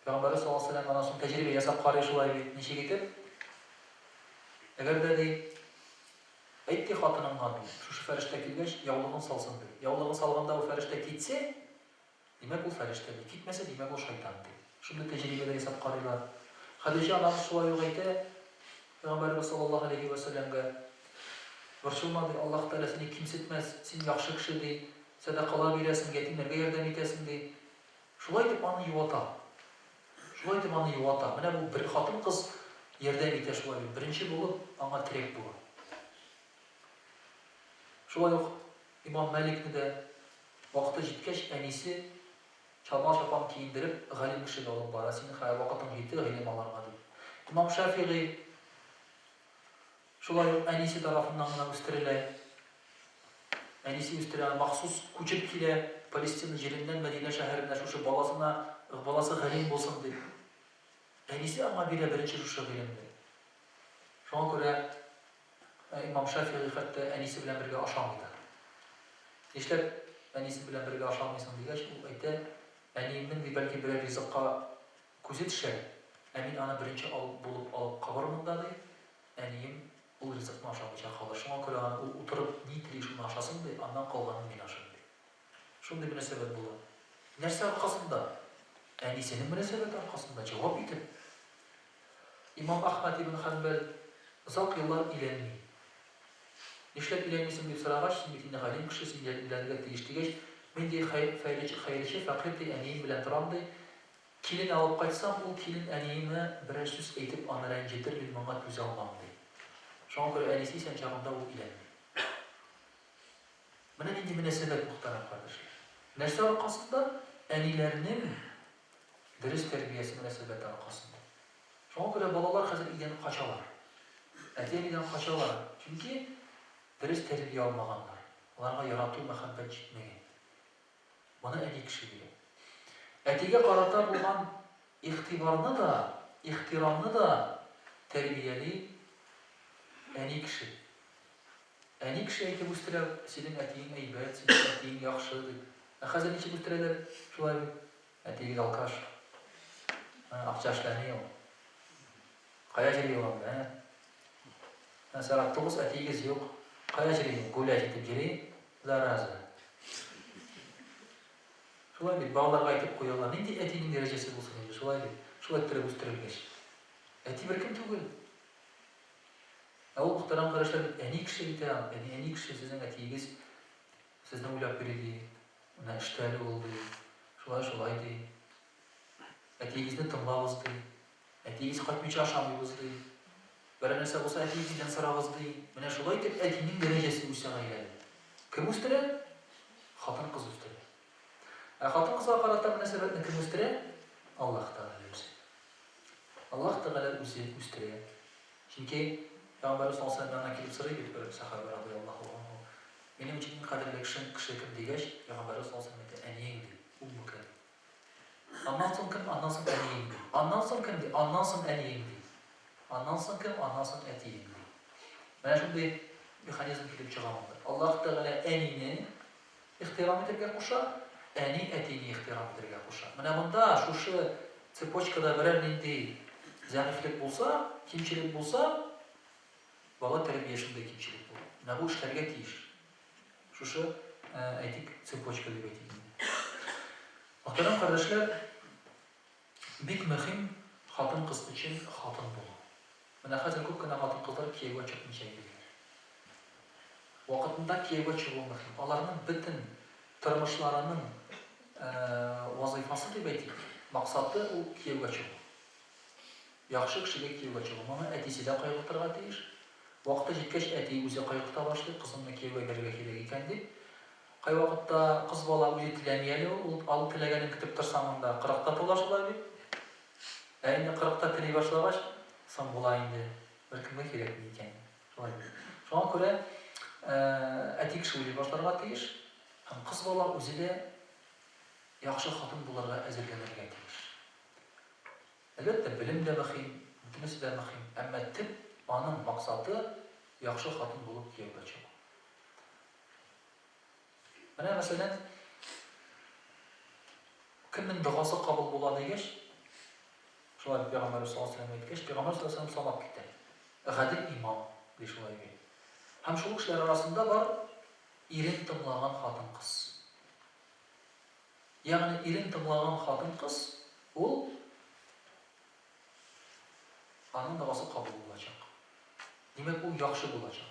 Пәйгамбәрбез саллаллаһу алейһи ва сәлләм аннан соң тәҗрибә ясап карый шулай бит, ничек итеп? Әгәр дә ди, әйт ди хатыныңа ди, шушы фәрештә килгәч, яулыгын салсын ди. Яулыгын салганда ул фәрештә китсә, Димәк, ул фәрештә, ди. Китмәсә, димәк, ул шайтан, ди. Шундый тәҗрибә дә ясап карыйлар. Хәдичә анабыз шулай ук әйтә, Пәйгамбәребез саллаллаһу галәйһи вә сәлләмгә, Борчылма, ди, Аллаһ Тәгалә сине кимсетмәс, син яхшы кеше, ди, сәдакалар бирәсең, ятимнәргә ярдәм итәсең, ди. Шулай итеп аны юата. Шулай итеп аны юата. Менә бу бер хатын-кыз ярдәм итә шулай бит. Беренче булып аңа терәк була. Шулай ук имам Мәликне дә Вакыты җиткәч, әнисе, чалма-чапан киендереп, галим кешегә алып бара, синең хәзер вакытың җитте гыйлем алырга, дип. Имам Шафигый шулай ук әнисе тарафыннан гына үстерелә. Әнисе үстерә, махсус күчеп килә Палестина җиреннән Мәдинә шәһәренә шушы баласына, баласы галим булсын дип. Әнисе аңа бирә беренче шушы гыйлемне. Шуңа күрә имам Шафигый хәтта әнисе белән бергә ашамый да. Нишләп әнисе белән бергә ашамыйсың дигәч, ул әйтә, әниемнең ди бәлки берәр ризыкка күзе төшәр, ә мин аны беренче ал булып алып кабырмын да ди, әнием ул ризыкны ашамыйча калыр. Шуңа күрә аны ул утырып ни тели шуны ашасын ди, аннан калганын мин ашыйм ди. Шундый мөнәсәбәт була. Нәрсә аркасында? Әнисенең мөнәсәбәте аркасында, җавап итеп. Имам Әхмәд ибн Хәнбәл озак еллар өйләнми. Нишләп өйләнмисең дип сорагач, син бит инде галим кеше, син өйләнергә тиеш дигәч, мин ди хәерче, хәерче, фәкыйрь ди, әнием белән торам ди. Килен алып кайтсам, ул килен әниемә берәр сүз әйтеп аны рәнҗетер, мин моңа түзә алмам ди. Шуңа күрә әнисе исән чагында ул өйләнми. Менә нинди мөнәсәбәт, мөхтәрәм кардәшләр. Нәрсә аркасында? Әниләрнең дөрес тәрбиясе мөнәсәбәте аркасында. Шуңа күрә балалар хәзер өйдән качалар. Әти-әнидән качалар, чөнки дөрес тәрбия алмаганнар. Аларга ярату, мәхәббәт җитмәгән. Моны әни кеше бирә. Әтигә карата булган игътибарны да, ихтирамны да тәрбияли әни кеше. Әни кеше әйтеп үстерә, синең әтиең әйбәт, синең әтиең яхшы дип. Ә хәзер ничек үстерәләр? Шулай бит. Әтиегез алкаш. Акча эшләми ул. Кая йөри ул анда, ә? Ә сәгать 9 әтиегез юк. Кая йөри ул? Гулять итеп йөри. Зараза. Шулай бит, балаларга әйтеп куялар. Нинди әтинең дәрәҗәсе булсын инде, шулай бит. Шулай иттереп үстерелгәч. Әти беркем түгел. Ә ул мөхтәрәм кардәшләр бит әни кеше бит ә, әни, әни кеше, сезнең әтиегез сезне уйлап йөри ди, менә эштә әле ул ди, шулай, шулай ди. Әтиегезне тыңлагыз ди. Әтиегез кайтмыйча ашамыйбыз ди. Берәр нәрсә булса әтиегездән сорагыз ди. Менә шулай итеп әтинең дәрәҗәсе үсә гаиләдә. Кем үстерә? Хатын-кыз үстерә. Ә хатын-кызга карата мөнәсәбәтне кем үстерә? Аллаһ Тәгалә үзе. Аллаһ Тәгалә үзе үстерә. Чөнки Пәйгамбәребез саллаллаһу галәйһи ва сәлләм янына килеп сорый бит бер сәхабә радыяллаһу анһу, Минем өчен иң кадерле кешем, кеше кем дигәч, Пәйгамбәребез саллаллаһу галәйһи ва сәлләм әйтә, Әниең ди, уммүкә ди. Аннан соң кем? Аннан соң әниең ди. Аннан соң кем ди? Аннан соң әниең ди. Аннан соң кем? Аннан соң әтиең ди. Менә шундый механизм килеп чыга монда. Аллаһ Тәгалә әнине ихтирам итәргә куша, әни әтине ихтирам итәргә куша. Менә монда шушы цепочкада берәр нинди зәгыйфьлек булса, кимчелек булса, бала тәрбиясендә кимчелек була. Менә бу эшләргә тиеш. Шушы, әйтик, цепочка дип әйтик инде. Мөхтәрәм кардәшләр, бик мөһим хатын-кыз өчен хатын булу. Менә хәзер күп кенә хатын-кызлар кияүгә чыкмыйча йөриләр. Вакытында кияүгә чыгу мөһим. Аларның бөтен тормышларының вазыйфасы дип әйтик, максаты ул кияүгә чыгу. Яхшы кешегә кияүгә чыгу. Моны әтисе дә кайгыртырга тиеш. Вакыты җиткәч, әти үзе кайгырта башлый, кызымны кияүгә бирергә кирәк икән дип. Кайвакытта кыз бала үзе теләми әле ул, ул ал теләгәнен көтеп торсаң анда кырыкта тула шулай бит. Ә инде кырыкта тели башлагач, соң була инде, беркемгә кирәкми икән. Шулай бит. Шуңа күрә әти кеше уйлый башларга тиеш һәм кыз бала үзе дә яхшы хатын булырга әзерләнергә тиеш. Әлбәттә, белем дә мөһим, бөтенесе дә мөһим, әмма төп аның максаты, яхшы хатын булып кияүгә чыгу. Менә, мәсәлән, кемнең догасы кабул була дигәч, шулай дип Пәйгамбәрбез саллаллаһу алейһи ва сәлләм әйткәч, Пәйгамбәр саллаллаһу алейһи ва сәлләм санап китә. Гадел имам, ди шулай бит. Һәм шул кешеләр арасында бар ирен тыңлаган хатын-кыз. Ягъни ирен тыңлаган хатын-кыз ул аның догасы кабул булачак. Димәк, ул яхшы булачак.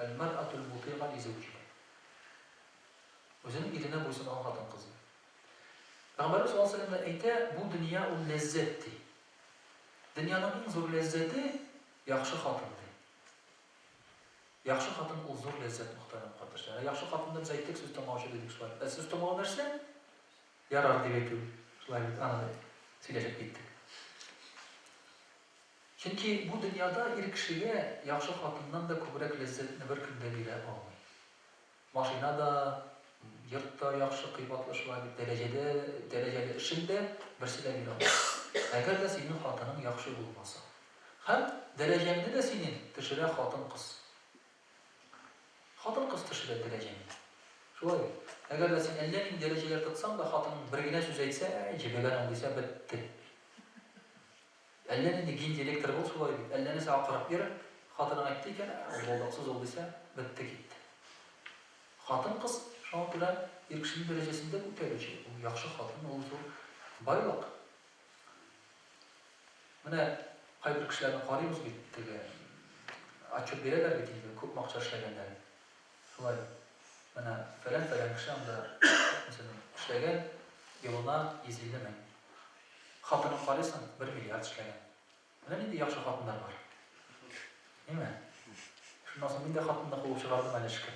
Әл-мәръәтул мутыйга ли зәүҗиһа. Үзенең иренә буйсынган хатын-кыз. Пәйгамбәрбез саллаллаһу алейһи ва сәлләм әйтә, бу дөнья ул ләззәт ди. Дөньяның иң зур ләззәте яхшы хатын ди. Яхшы хатын ул зур ләззәт, мөхтәрәм кардәшләр. Ә яхшы хатынны без әйттек, сүз тыңлаучы дидек шулай. Ә сүз тыңлау нәрсә? Ярар дип әйтү. Шулай бит, аны сөйләшеп киттек. Чөнки бу дөньяда ир кешегә яхшы хатыннан да күбрәк ләззәтне беркем дә бирә алмый. Машина да, йорт та яхшы, кыйбатлы шулай бит, дәрәҗәдә, дәрәҗәле эшең дә, берсе дә бирә алмый. Әгәр дә синең хатының яхшы булмаса. Һәм дәрәҗәңне дә синең төшерә хатын-кыз. Хатын-кыз төшерә дәрәҗәңне. Шулай бит. Әгәр дә син әллә нинди дәрәҗәләр тотсаң да, хатының бер генә сүз әйтсә, әй, җебегән ул дисә, бетте. Әллә нинди гендиректор бул, шулай бит. Әллә нәрсә акырып йөр, хатының әйтте икән, ә, ул булдыксыз ул дисә, бетте китте. Хатын-кыз, шуңа күрә, ир кешенең дәрәҗәсен дә күтәрүче. Ул яхшы хатын, ул зур байлык. Менә кайбер кешеләрне карыйбыз бит, теге отчет бирәләр бит инде, күпме акча эшләгәннәрен. Шулай. Менә фәлән-фәлән кеше анда, мәсәлән, эшләгән, елына 150 мең. Хатынын карыйсың, бер миллиард эшләгән. Менә нинди яхшы хатыннар бар. Ниме? Шуннан соң мин дә хатынны куып чыгардым әле эшкә.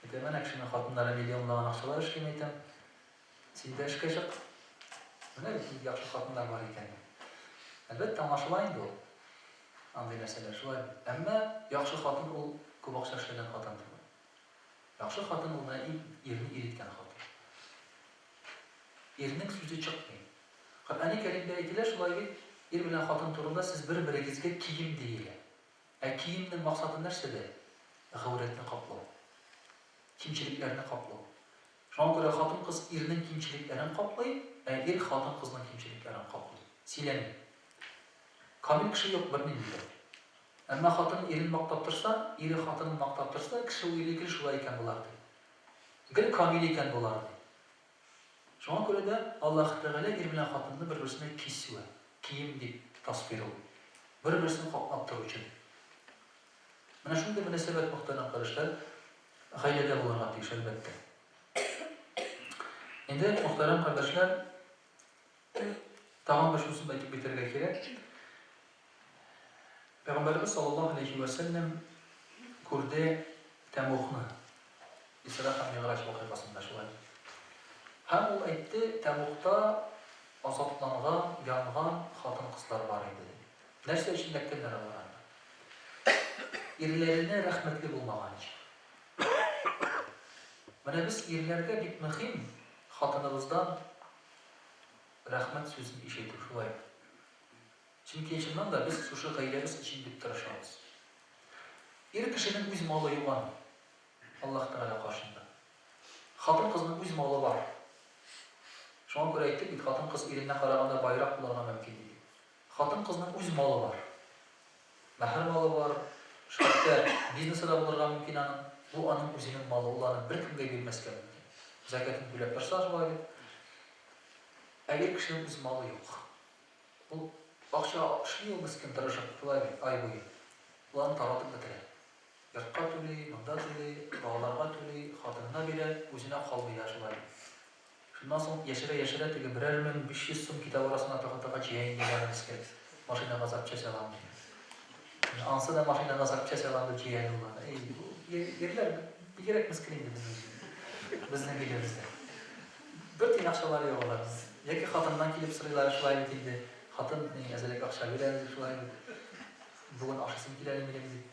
Әйтәм, әнә кешенең хатыннары миллионлаган акчалар эшли, әйтәм. Син дә эшкә чык. Менә бит нинди яхшы хатыннар бар икән. Әлбәттә, аңлашыла инде ул. Андый нәрсәләр шулай бит. Әмма яхшы хатын ул күп акча эшләгән хатын түгел. Яхшы хатын ул менә ир, ирне ир иткән хатын. Ирнең сүзе чыкмый. Коръәни Кәримдә әйтелә шулай бит, ир белән хатын турында сез бер-берегезгә кием диелә. Ә киемнең максаты нәрсәдә? Гаурәтне каплау. Кимчелекләрне каплау. Шуңа күрә хатын-кыз ирнең кимчелекләрен каплый, ә ир хатын-кызның кимчелекләрен каплый. Сөйләми. Камил кеше юк бернинди дә. Әмма хатын ирен мактап торса, ире хатынын мактап торса, кеше уйлый, гел шулай икән болар ди. Гел камил икән болар ди. Шуңа күрә дә Аллаһ Тәгалә ир белән хатынны бер-берсенә кисвә, кием дип тасвирлый. Бер-берсен каплап торучы дип. Менә шундый мөнәсәбәт, мөхтәрәм кардәшләр, гаиләдә булырга тиеш, әлбәттә. Инде, мөхтәрәм кардәшләр, тагын бер шунысын да әйтеп китәргә кирәк. Пәйгамбәребез саллаллаһу алейхи вә сәлләм күрде тәмугны. Исра һәм Мигъраҗ вакыйгасында шулай. Һәм ул әйтте, тәмугта азапланган, янган хатын-кызлар бар иде, дип. Нәрсә өчен эләккәннәр алар анда? Ирләренә рәхмәтле булмаган өчен. Менә без ирләргә бик мөһим хатыныбыздан рәхмәт сүзен ишетү, шулай. Чөнки чыннан да без шушы гаиләбез өчен бик тырышабыз. Ир кешенең үз малы юк аның. Аллаһ Тәгалә каршында. Хатын-кызның үз малы бар. Шуңа күрә әйттек бит, хатын-кыз иренә караганда баерак булырга мөмкин диде. Хатын-кызның үз малы бар. Мәһер малы бар, хәтта бизнесы да булырга мөмкин аның. Бу аның үзенең малы, ул аны беркемгә бирмәскә мөмкин. Зәкятен түләп торса, шулай бит. Ә ир кешенең үз малы юк. Ул акча эшли ул мескен тырышып, шулай бит, ай буе. Ул аны таратып бетерә. Йортка түли, монда түли, балаларга түли, хатынына бирә, үзенә калмый да шулай. Шуннан соң яшерә-яшерә теге берәр 1500 сум китап арасына тыга-тыга җыя инде аны мескен. Машинага запчасть алам дип. Менә ансы да машинага запчасть алам дип җыя инде ул аны. Әй, бу ирләр бигрәк мескен инде безнең безнең илебездә. Бер тиен акчалары юк аларның. Яки хатыннан килеп сорыйлар, шулай бит инде. Хатын ни, әзрәк акча бир әле, шулай бит. Бүген ашыйсым килә әле минем дип.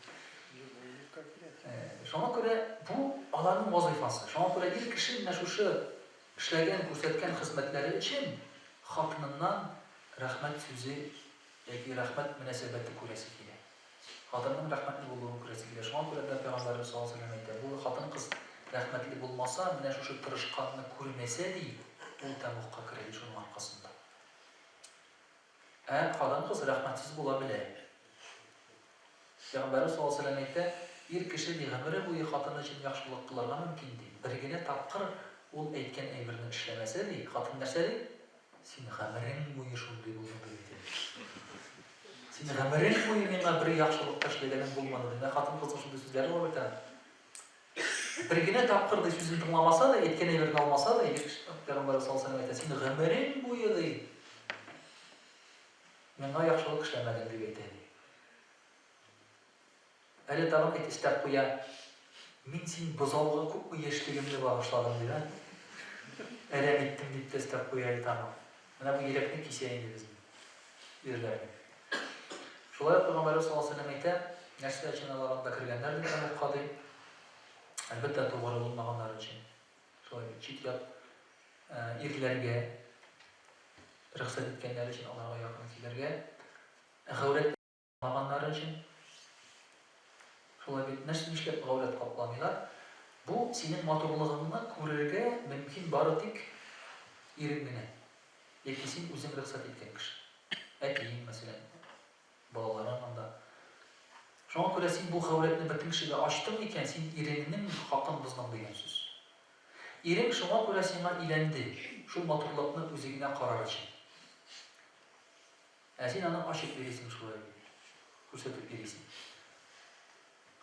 Шуңа күрә бу аларның вазыйфасы. Шуңа күрә ир кеше менә шушы эшләгән, күрсәткән хезмәтләре өчен хатыныннан рәхмәт сүзе яки рәхмәт мөнәсәбәте күрәсе килә. Хатынның рәхмәтле булуын күрәсе килә. Шуңа күрә дә Пәйгамбәребез саллаллаһу алейһи ва сәлләм әйтә, бу хатын-кыз рәхмәтле булмаса, менә шушы тырышканны күрмәсә, ди, ул тәмугка керә, ди, шуның аркасында. Ә хатын-кыз рәхмәтсез була белә. Пәйгамбәребез саллаллаһу алейһи ва сәлләм әйтә, ир кеше, ди, гомере буе хатыны өчен яхшылык кылырга мөмкин, ди, бер генә тапкыр ул әйткән әйберне эшләмәсә, ди, хатын нәрсә ди? Син гомерең буе шундый булдың, дип әйтә, ди. Син гомерең буе миңа бер яхшылык та эшләгәнең булмады, ди. Менә хатын-кызның шундый сүзләре бар бит аның. Бер генә тапкыр, ди, сүзен тыңламаса да, әйткән әйберне алмаса да, ир кеше, Пәйгамбәребез саллаллаһу алейһи ва сәлләм әйтә, син гомерең буе, ди, миңа яхшылык эшләмәдең, дип әйтә, ди. Әле тагын әйт өстәп куя, мин син бозауга күпме яшьлегемне багышладым, дип, ә? Әрәм иттем, дип тә өстәп куя әле тагын. Менә бу йөрәкне кисә инде безнең ирләрнең. Шулай ук Пәйгамбәребез саллаллаһу алейһи ва сәлләм әйтә, нәрсә өчен алар анда кергәннәр дип тәмугка ди? Әлбәттә, тугры булмаганнар өчен. Шулай бит, чит-ят ирләргә рөхсәт иткәннәр өчен аларга якын килергә, гаурәт капламаганнары өчен. Шулай бит, нәрсә нишләп гаурәт капламыйлар? Бу синең матурлыгыңны күрергә мөмкин бары тик ирең генә. Яки син үзең рөхсәт иткән кеше. Әтиең, мәсәлән, балаларың анда. Шуңа күрә син бу гаурәтне бөтен кешегә ачтың икән, син иреңнең хакын боздың дигән сүз. Ирең шуңа күрә сиңа өйләнде, шул матурлыкны үзе генә карар өчен. Ә син аны ачып йөрисең шулай, күрсәтеп йөрисең.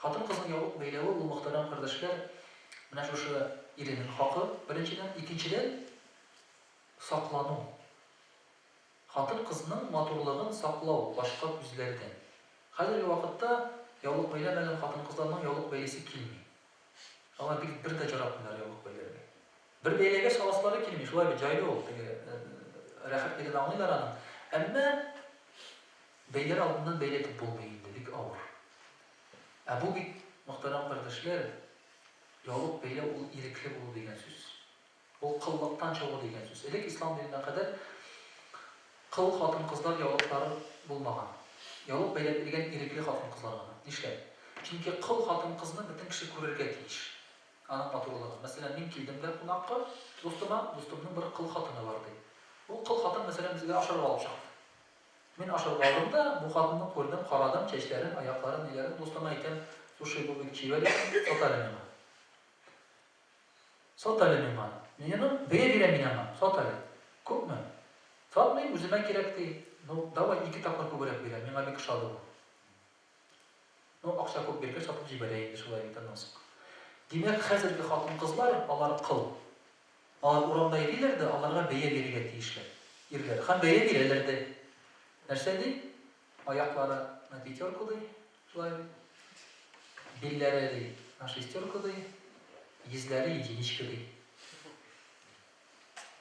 Хатын-кызның яулык бәйләве ул, мөхтәрәм кардәшләр, менә шушы иренең хакы, беренчедән. Икенчедән, саклану. Хатын-кызның матурлыгын саклау башка күзләрдән. Хәзерге вакытта яулык бәйләмәгән хатын-кызларның яулык бәйлисе килми. Алар бик бер дә яратмыйлар яулык бәйләргә. Бер бәйләгәч аласылары килми, шулай бит, җайлы ул, теге рәхәтлеген аңлыйлар аның. Әмма бәйләр алдыннан бәйләтеп булмый инде, бик авыр. Ә бу бит, мөхтәрәм кардәшләр, яулык бәйләү ул ирекле булу дигән сүз. Ул коллыктан чыгу дигән сүз. Элек ислам диненә кадәр кол хатын-кызлар яулыклары булмаган. Яулык бәйләп йөргән ирекле хатын-кызлар гына. Нишләп? Чөнки кол хатын-кызны бөтен кеше күрергә тиеш. Аның матурлыгын. Мәсәлән, мин килдем дә кунакка дустыма, дустымның бер кол хатыны бар, ди. Ул кол хатын, мәсәлән, безгә ашарга алып чыкты. Мин ашарга алдым да, бу хатынны күрдем, карадым, чәчләрен, аякларын, ниләрен. Дустыма әйтәм, слушай, бу бик чибәр икән, сат әле миңа. Сат әле миңа. Мин аны, бәя бирәм мин аңа. Сат әле. Күпме? Сатмыйм, үземә кирәк, ди. Ну, давай, ике тапкыр күбрәк бирәм, миңа бик ошады бу. Ну, акча күп биргәч, сатып җибәрә инде шулай бит аннан соң. Димәк, хәзерге хатын-кызлар, алар кол. Алар урамда йөриләр дә, аларга бәя бирергә тиешләр. Ирләр. Һәм бәя бирәләр дә. Нәрсә ди? Аяклары на пятерку ди, шулай бит. Билләре ди на шестерку ди, йөзләре единичка ди.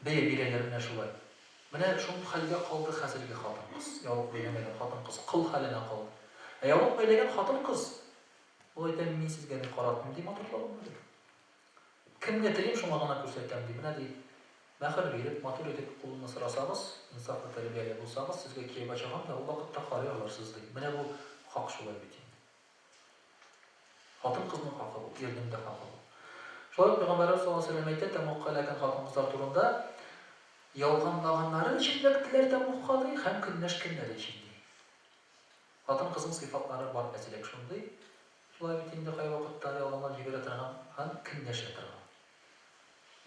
Бәя бирәләр менә шулай. Менә шул хәлгә калды хәзерге хатын-кыз. Яулык бәйләмәгән хатын-кыз кол хәленә калды. Ә яулык бәйләгән хатын-кыз, ул әйтә, мин сезгә ни каратмыйм ди матурлыгымны ди. Кемгә телим, шуңа гына күрсәтәм, ди. Менә, ди, мәһер биреп, матур итеп кулымны сорасагыз, инсафлы, тәрбияле булсагыз, сезгә кияүгә чыгам да, ул вакытта карый алырсыз, ди. Менә бу хак шулай бит инде. Хатын-кызның хакы бу, ирнең дә хакы бу. Шулай ук Пәйгамбәребез саллаллаһу алейһи ва сәлләм әйтә, тәмугка эләккән хатын-кызлар турында, Ялганлаганнары өчен эләктеләр тәмугка, ди, һәм көнләшкәннәре өчен, ди. Хатын-кызның сыйфатлары бар әзрәк шундый, шулай бит инде кайвакытта ялганлап җибәрә торган һәм көнләшә торган.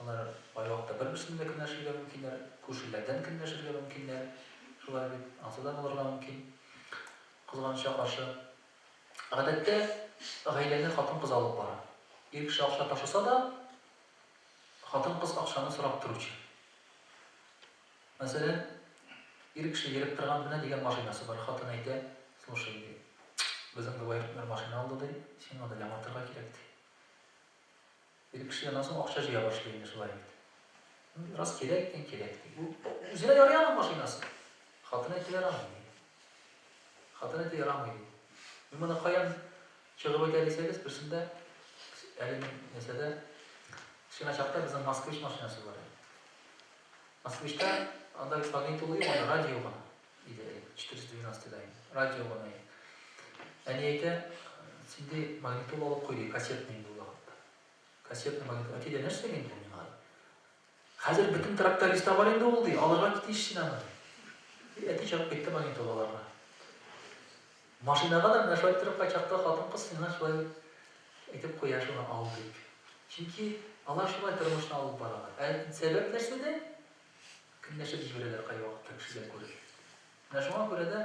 Алар кайвакытта бер-берсеннән дә көнләшергә мөмкиннәр, күршеләрдән көнләшергә мөмкиннәр, шулай бит, ансы да булырга мөмкин. Кызганычка каршы, гадәттә гаиләне хатын-кыз алып бара. Ир кеше акча ташыса да, хатын-кыз акчаны сорап торучы. Мәсәлән, ир кеше йөреп торган менә дигән машинасы бар, хатын әйтә, слушай, ди, безнең бабай бер машина алды, ди, сиңа да яңартырга кирәк, ди. Ир кеше аннан соң акча җыя башлый инде шулай бит. Ну, раз кирәк икән, кирәк, ди. Бу үзенә ярый аның машинасы. Хатын әйтә, ярамый, ди. Хатын әйтә, ярамый, ди. Мин моны каян чыгып әйтә дисәгез, берсендә әле мин нәрсәдә, кечкенә чакта безнең Москвич машинасы бар иде. Москвичта анда бит магнитола юк, анда радио гына иде элек, 412 да инде, радио гына иде. Әни әйтә, син ди магнитола алып куй ди, кассетный инде ул вакытта. Кассетный магнитола. Әти дә нәрсәгә инде ул миңа ди. Хәзер бөтен тракториста бар инде ул ди, алырга тиеш син аны ди. Әти чыгып китте магнитола алырга. Машинага да менә шулай иттереп кайчакта хатын-кыз сиңа шулай әйтеп куя, шуны ал дип. Чөнки алар шулай тормышны алып баралар. Ә сәбәп нәрсәдә? Көнләшеп җибәрәләр кайвакытта кешеләр күреп. Менә шуңа күрә дә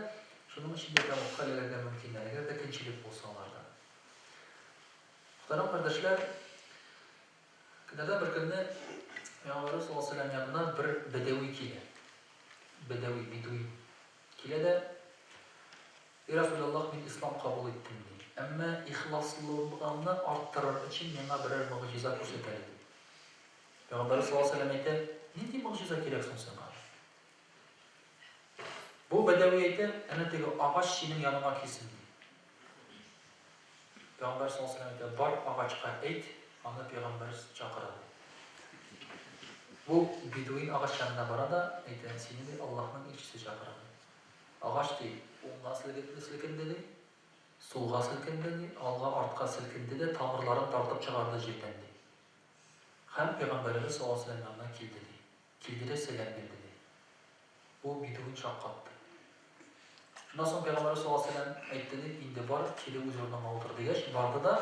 шуның өчен дә тәмугка эләгергә мөмкиннәр, әгәр дә көнчелек булса аларда. Мөхтәрәм кардәшләр, көннәрдән бер көнне Пәйгамбәребез саллаллаһу алейһи ва сәлләм янына бер бәдәви килә. Бәдәви, бедуин. Килә дә, И Расүләллаһ, мин ислам кабул иттем, ди. Әмма ихласлылыгымны арттырыр өчен миңа берәр могҗиза күрсәт әле, ди. Пәйгамбәребез саллаллаһу алейһи ва сәлләм әйтә, Нинди могҗиза кирәк соң сиңа? Бу бәдәви әйтә, әнә теге агач синең яныңа килсен, ди. Пәйгамбәр саллаллаһу алейһи ва сәлләм әйтә, бар агачка әйт, аны пәйгамбәр чакыра, ди. Бу бедуин агач янына бара да әйтә, сине, ди, Аллаһның илчесе чакыра, ди. Агач, ди, уңга селкенде, ди, сулга селкенде, ди, алга, артка селкенде дә тамырларын тартып чыгарды җирдән, ди. Һәм пәйгамбәребез саллаллаһу алейһи ва сәлләм янына килде, ди. Килде дә сәлам бирде, ди. Бу бедуин шаккатты. Шуннан соң пәйгамбәребез саллаллаһу алейһи ва сәлләм әйтте, ди, инде бар, кире үз урыныңа утыр дигәч, барды да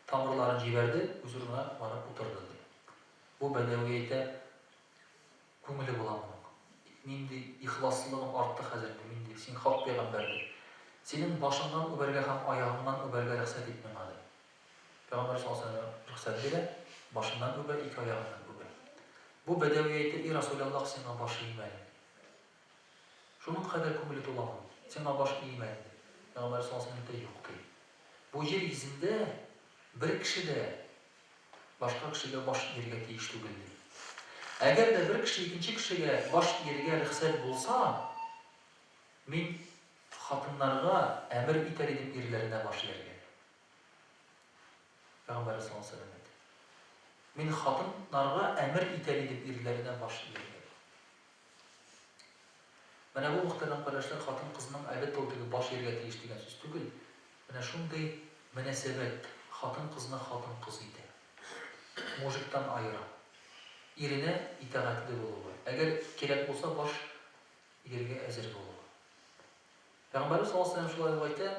тамырларын җибәрде, үз урынына барып утырды, ди. Бу бәдәви әйтә, күңеле була моның. Нинди ихласлылыгым артты хәзер, ди, мин, ди, син хак пәйгамбәр, ди. Синең башыңнан үбәргә һәм аягыңнан үбәргә рөхсәт ит миңа, ди. Пәйгамбәр саллаллаһу алейһи ва сәлләм рөхсәт бирә, башыннан үбә, ике аягыннан үбә. Бу бәдәви әйтә, И Расүләллаһ, сиңа баш иим әле. Шуның кадәр күңеле тула моның. Сиңа баш иим әле, ди. Пәйгамбәр саллаллаһу алейһи ва сәлләм әйтә, юк, ди. Бу җир йөзендә бер кеше дә башка кешегә баш ияргә тиеш түгел, ди. Әгәр дә бер кеше икенче кешегә баш ияргә рөхсәт булса, мин хатыннарга әмер итәр идем ирләренә баш ияргә. Пәйгамбәребез саллаллаһу алейһи ва сәлләм әйтә, Мин хатыннарга әмер итәр идем ирләренә баш ияргә. Менә бу, мөхтәрәм кардәшләр, хатын-кызның, әлбәттә, ул теге баш ияргә тиеш дигән сүз түгел. Менә шундый мөнәсәбәт хатын-кызны хатын-кыз итә. Мужиктан аера. Иренә итагатьле булуы. Әгәр кирәк булса, баш ияргә әзер булуы. Пәйгамбәребез саллаллаһу алейһи ва сәлләм шулай ук әйтә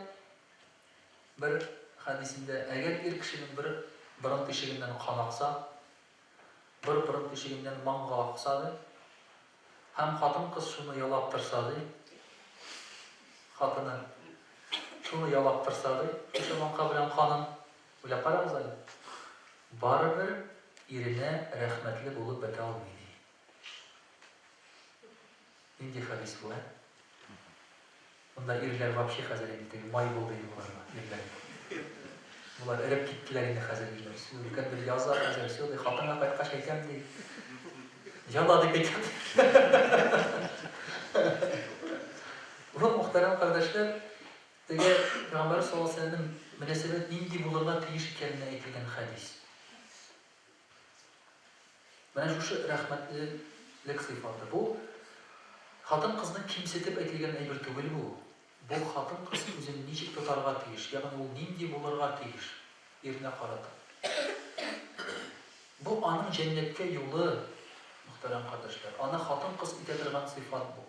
бер хәдисендә, әгәр ир кешенең бер борын тишегеннән кан акса, бер борын тишегеннән маңга акса, ди, һәм хатын-кыз шуны ялап торса, ди, хатыны шуны ялап торса, ди, шушы маңка белән канын, уйлап карагыз әле, барыбер иренә рәхмәтле булып бетә алмый, ди. Нинди хәдис бу, ә? Монда ирләр вообще хәзер инде теге май булды инде боларга, ирләр. Болар эреп киттеләр инде хәзер ирләр. Всё, өлкәндер яза хәзер, всё, ди, хатынга кайткач әйтәм, ди. Яла дип әйтәм. Бу, мөхтәрәм кардәшләр, теге Пәйгамбәрбез саллаллаһу алейһи ва сәлләмнең мөнәсәбәт нинди булырга тиеш икәненә әйтелгән хәдис. Менә шушы рәхмәтлелек сыйфаты. Бу, хатын-кызны кимсетеп әйтелгән әйбер түгел бу. Бу хатын-кыз үзен ничек тотарга тиеш, ягъни ул нинди булырга тиеш иренә карата. Бу аның җәннәткә юлы, мөхтәрәм кардәшләр. Аны хатын-кыз итә торган сыйфат бу.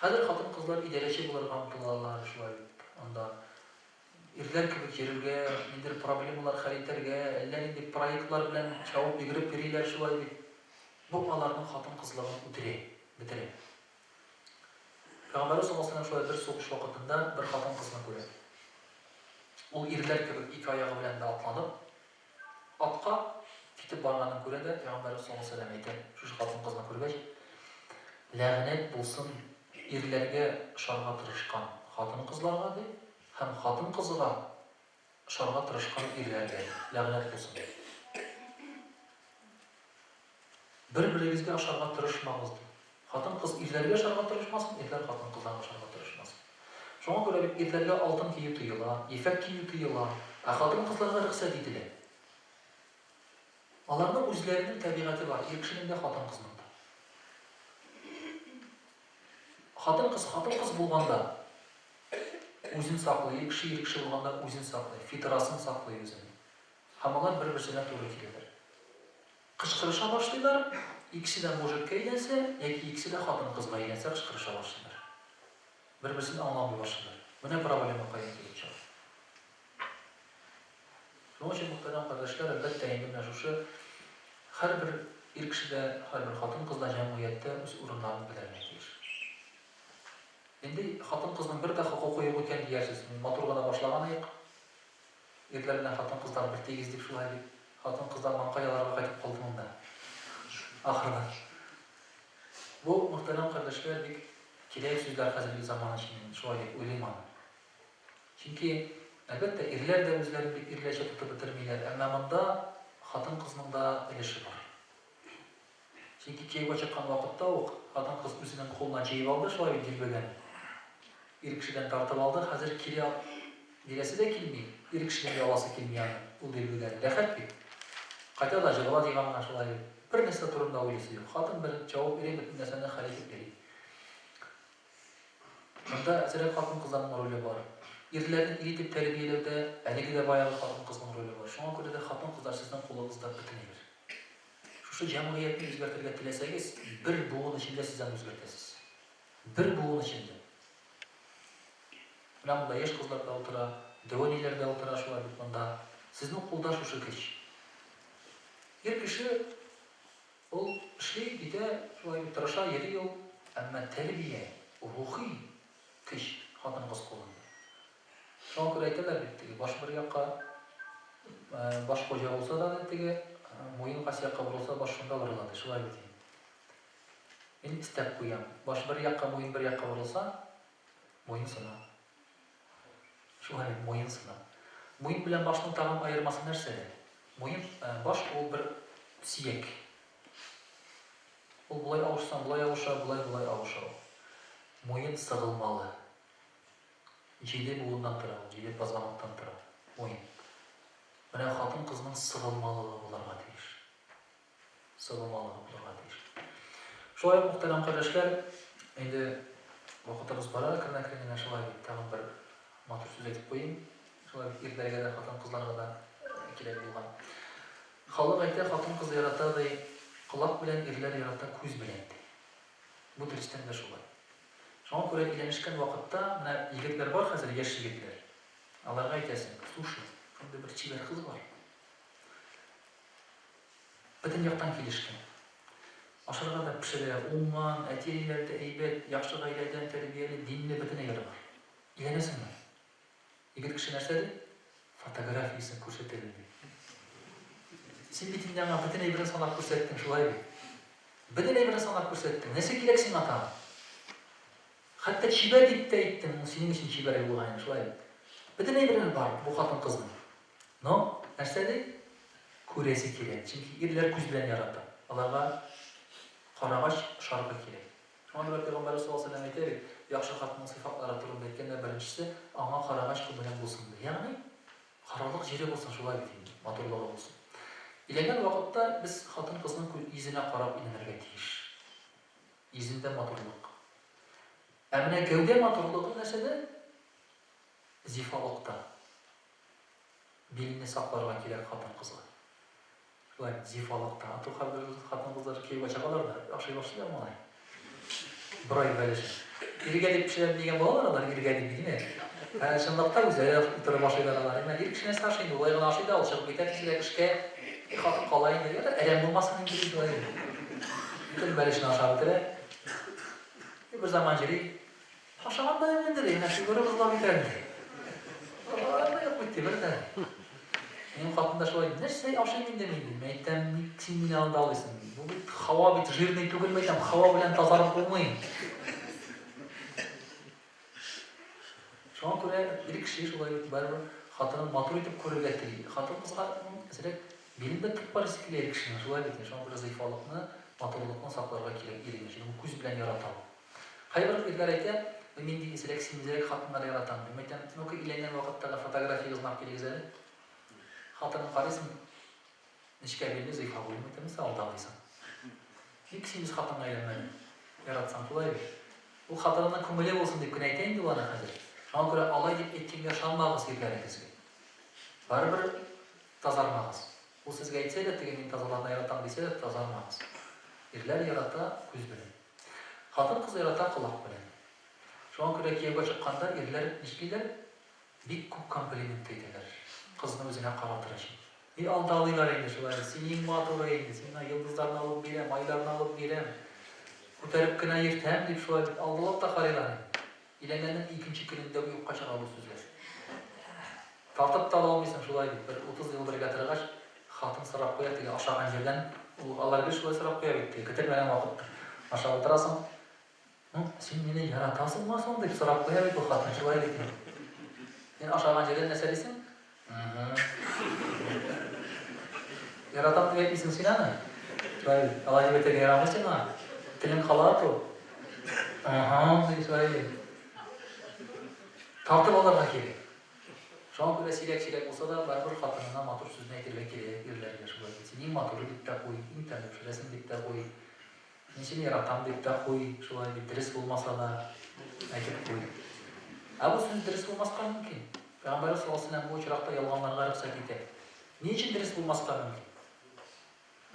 Хәзер хатын-кызлар идарәче булырга омтылалар, шулай бит, анда Ирләр кебек йөрергә, ниндидер проблемалар хәл итәргә, әллә нинди проектлар белән чабып йөгереп йөриләр шулай бит. Бу аларның хатын-кызлыгын үтерә, бетерә. Пәйгамбәребез саллаллаһу алейһи ва сәлләм шулай бер сугыш вакытында бер хатын-кызны күрә. Ул ирләр кебек ике аягы белән дә атланып, Атка китеп барганын күрә дә, пәйгамбәребез саллаллаһу алейһи ва сәлләм әйтә, шушы хатын-кызны күргәч, Ләгънәт булсын ирләргә ошарга тырышкан хатын-кызларга, ди, һәм хатын-кызга ошарга тырышкан ирләргә, ди, ләгънәт булсын, ди. Бер-берегезгә ошарга тырышмагыз, ди. Хатын-кыз ирләргә ошарга тырышмасын, ирләр хатын-кызларга ошарга тырышмасын. Шуңа күрә бит ирләргә алтын кию тыела, ефәк кию тыела, ә хатын-кызларга рөхсәт ителә. Аларның үзләренең табигате бар, ир кешенең дә, хатын-кызның да. Хатын-кыз хатын-кыз булганда үзен саклый, ир кеше ир кеше булганда үзен саклый, фитрасын саклый үзенең. Һәм алар бер-берсенә туры киләләр. Кычкырыша башлыйлар, икесе дә мужикка әйләнсә, яки икесе дә хатын-кызга әйләнсә кычкырыша башлыйлар. Бер-берсен аңламый башлыйлар. Менә проблема каян килеп чыга. Шуның өчен, мөхтәрәм кардәшләр, әлбәттә инде менә шушы һәрбер ир кеше дә, һәрбер хатын-кыз да җәмгыятьтә үз урыннарын белергә тиеш. Инде хатын-кызның бер дә хокукы юк икән диярсез, матур гына башлаган идек. Ирләр белән хатын-кызлар бертигез дип шулай дип, хатын-кызлар маңка яларга кайтып калды монда. Ахырда. Бу, мөхтәрәм кардәшләр, бик кирәк сүзләр хәзерге заман өчен, мин шулай дип уйлыйм аны. Чөнки, әлбәттә, ирләр дә үзләрен бик ирләрчә тотып бетермиләр, әмма монда хатын-кызның да өлеше бар. Чөнки кияүгә чыккан вакытта ук хатын-кыз үзенең кулына җыеп алды шулай бит дилбегәне. Ир кешедән тартып алды, хәзер кире бирәсе дә килми, ир кешенең дә аласы килми аны, ул дилбегәне. Рәхәт бит. Кайта да җыгыла диванга шулай. Бер нәрсә турында уйлыйсы юк. Хатын бер чабып йөри, бөтен нәрсәне хәл итеп йөри. Монда әзрәк хатын-кызларның роле бар. Ирләрне ир итеп тәрбияләүдә әлеге дә баягы хатын-кызның роле бар. Шуңа күрә дә хатын-кызлар сезнең кулыгызда бөтен әйбер. Шушы җәмгыятьне үзгәртергә теләсәгез, бер буын эчендә сез аны үзгәртәсез. Бер буын эчендә. Менә монда яшь кызлар да утыра, дәү әниләр дә утыра шулай бит монда. Сезнең кулда шушы көч. Ир кеше ул эшли, китә, шулай бит тырыша, йөри ул. Әмма тәрбия, рухи көч хатын-кыз кулында. Шуңа күрә әйтәләр бит теге, баш бер якка, баш хуҗа булса да, ди теге, муен кайсы якка борылса, баш шунда борыла, ди. Шулай бит инде. Мин өстәп куям. Баш бер якка, муен бер якка борылса, муен сына. Шулай бит, муен сына. Муен белән башның тагын аермасы нәрсәдә? Муен, баш ул бер сөяк. Ул болай авышсаң, болай авыша, болай, болай авыша ул. Муен сыгылмалы. Җиде буыннан тора ул, җиде позвоноктан тора муен. Менә хатын-кызның сыгылмалылыгы булырга тиеш. Сыгылмалыгы булырга тиеш. Шулай ук, мөхтәрәм кардәшләр, инде вакытыбыз бара, әкрен-әкрен генә шулай бит, тагын бер матур сүз әйтеп куйыйм. Шулай бит, ирләргә дә, хатын-кызларга да кирәк булган. Халык әйтә, хатын-кыз ярата, ди, колак белән, ирләр ярата күз белән, ди. Бу дөрестән дә шулай. Шуңа күрә өйләнешкән вакытта, менә егетләр бар хәзер, яшь егетләр. Аларга әйтәсең, слушай, шундый бер чибәр кыз бар. Бөтен яктан килешкән. Ашарга да пешерә, уңган, әти-әниләре дә әйбәт, яхшы гаиләдән, тәрбияле, динле, бөтен әйбере бар. Өйләнәсеңме? Егет кеше нәрсә ди? Фотографиясен күрсәт әле, ди. Син бит инде аңа бөтен әйберен санап күрсәттең, шулай бит? Бөтен әйберен санап күрсәттең. Нәрсә кирәк сиңа тагын? Хәтта чибәр дип тә әйттең, ул синең өчен чибәр булган инде, шулай бит? Бөтен әйбере бар бу хатын-кызның. Но, нәрсә ди? Күрәсе килә. Чөнки ирләр күз белән ярата. Аларга карагач ошарга кирәк. Шуңа күрә Пәйгамбәребез саллаллаһу алейһи ва сәлләм әйтә бит, яхшы хатынның сыйфатлары турында әйткәндә беренчесе, аңа карагач күңелең булсын ди. Ягъни, карарлык җире булсын, шулай бит инде, матурлыгы булсын. Өйләнгән вакытта без хатын-кызның йөзенә карап өйләнергә тиеш. Йөзендә матурлык. Ә менә гәүдә матурлыгы нәрсәдә? Зифалыкта. Билне сакларга кирәк хатын-кызга. Шулай бит, зифалыкта. А то хәзер хатын-кызлар кияүгә чыгалар да, ашый башлыйлар малай. Бер ай бәлешен. Иргә дип пешерәм дигән булалар алар, иргә дип, димә. Ә чынлыкта үзләре утырып ашыйлар алар. Әмма ир кеше нәрсә ашый инде, болай гына ашый да, ул чыгып китә тизрәк эшкә. И хатын кала инде. Ярар, әрәм булмасын инде дип шулай. Бөтен бәлешен ашап бетерә. И бер заман җыри. Ашаган да юк инде, ди, менә фигура бозыла бит әле, ди. Ашаган да юк бит, ди, бер дә. Минем хатын да шулай, нәрсә ашыйм инде мин, ди. Мин әйтәм, ник син мине анда алыйсың, ди. Бу бит һава бит жирный түгел, мин әйтәм, һава белән тазарып булмый. Шуңа күрә ир кеше шулай бит барыбер хатынын матур итеп күрергә тели. Хатын-кызга әзрәк билен дә тотып карыйсы килә ир кешенең, шулай бит. Шуңа күрә зыйфалыкны, матурлыкны сакларга кирәк иренең өчен. Ул күз белән ярата ул. Кайбер ирләр әйтә, Мин нинди изрәк, симезрәк хатыннар яратам, дим. Әйтәм, ну-ка, өйләнгән вакыттагы фотографиягезне алып килегез әле. Хатынын карыйсың, нечкә билле, зифа буйлы, әйтәм, нәрсә алдалыйсың? Ник симез хатынга өйләнмәдең? Яратсаң, шулай бит. Ул хатынының күңеле булсын дип кенә әйтә инде ул аны хәзер. Шуңа күрә алай дип әйткәнгә ышанмагыз ирләрегезгә. Барыбер тазармагыз. Ул сезгә әйтсә дә, теге мин тазаларны яратам дисә дә, тазармагыз. Ирләр ярата күз белән. Хатын-кыз ярата колак белән. Шуңа күрә кияүгә чыкканда ирләр нишлиләр? Бик күп комплимент әйтәләр, кызны үзенә каратыр өчен. И алдалыйлар инде шулай, син иң матуры инде, сиңа йолдызларны алып бирәм, айларны алып бирәм, күтәреп кенә йөртәм, дип шулай бит алдалап та карыйлар инде. Өйләнгәннең икенче көнендә үк юкка чыга бу сүзләр. Тартып та ала алмыйсың шулай бит, бер 30 ел бергә торгач, хатын сорап куя, теге ашаган җирдән, ул алар гел шулай сорап куя бит, теге көтелмәгән вакытта ашап утырасың, ну, син мине яратасыңмы соң, дип сорап куя бит ул хатын, шулай бит инде. Син ашаган җирдән нәрсә дисең? Яратам дип әйтмисең син аны. Шулай бит. Алай дип әйтергә ярамый сиңа. Телең кала ту. Ага, ди шулай ди. Тартып алырга кирәк. Шуңа күрә сирәк-сирәк булса да, барыбер хатынына матур сүзне әйтергә кирәк ирләргә шулай бит. Син иң матуры дип тә куй, иң тәмле пешерәсең дип тә куй. Мин сине яратам дип тә куй, шулай бит, дөрес булмаса да әйтеп куй. Ә бу сүз дөрес булмаска мөмкин. Пәйгамбәрбез саллаллаһу алейһи ва сәлләм бу очракта ялганларга рөхсәт итә. Ни өчен дөрес булмаска мөмкин?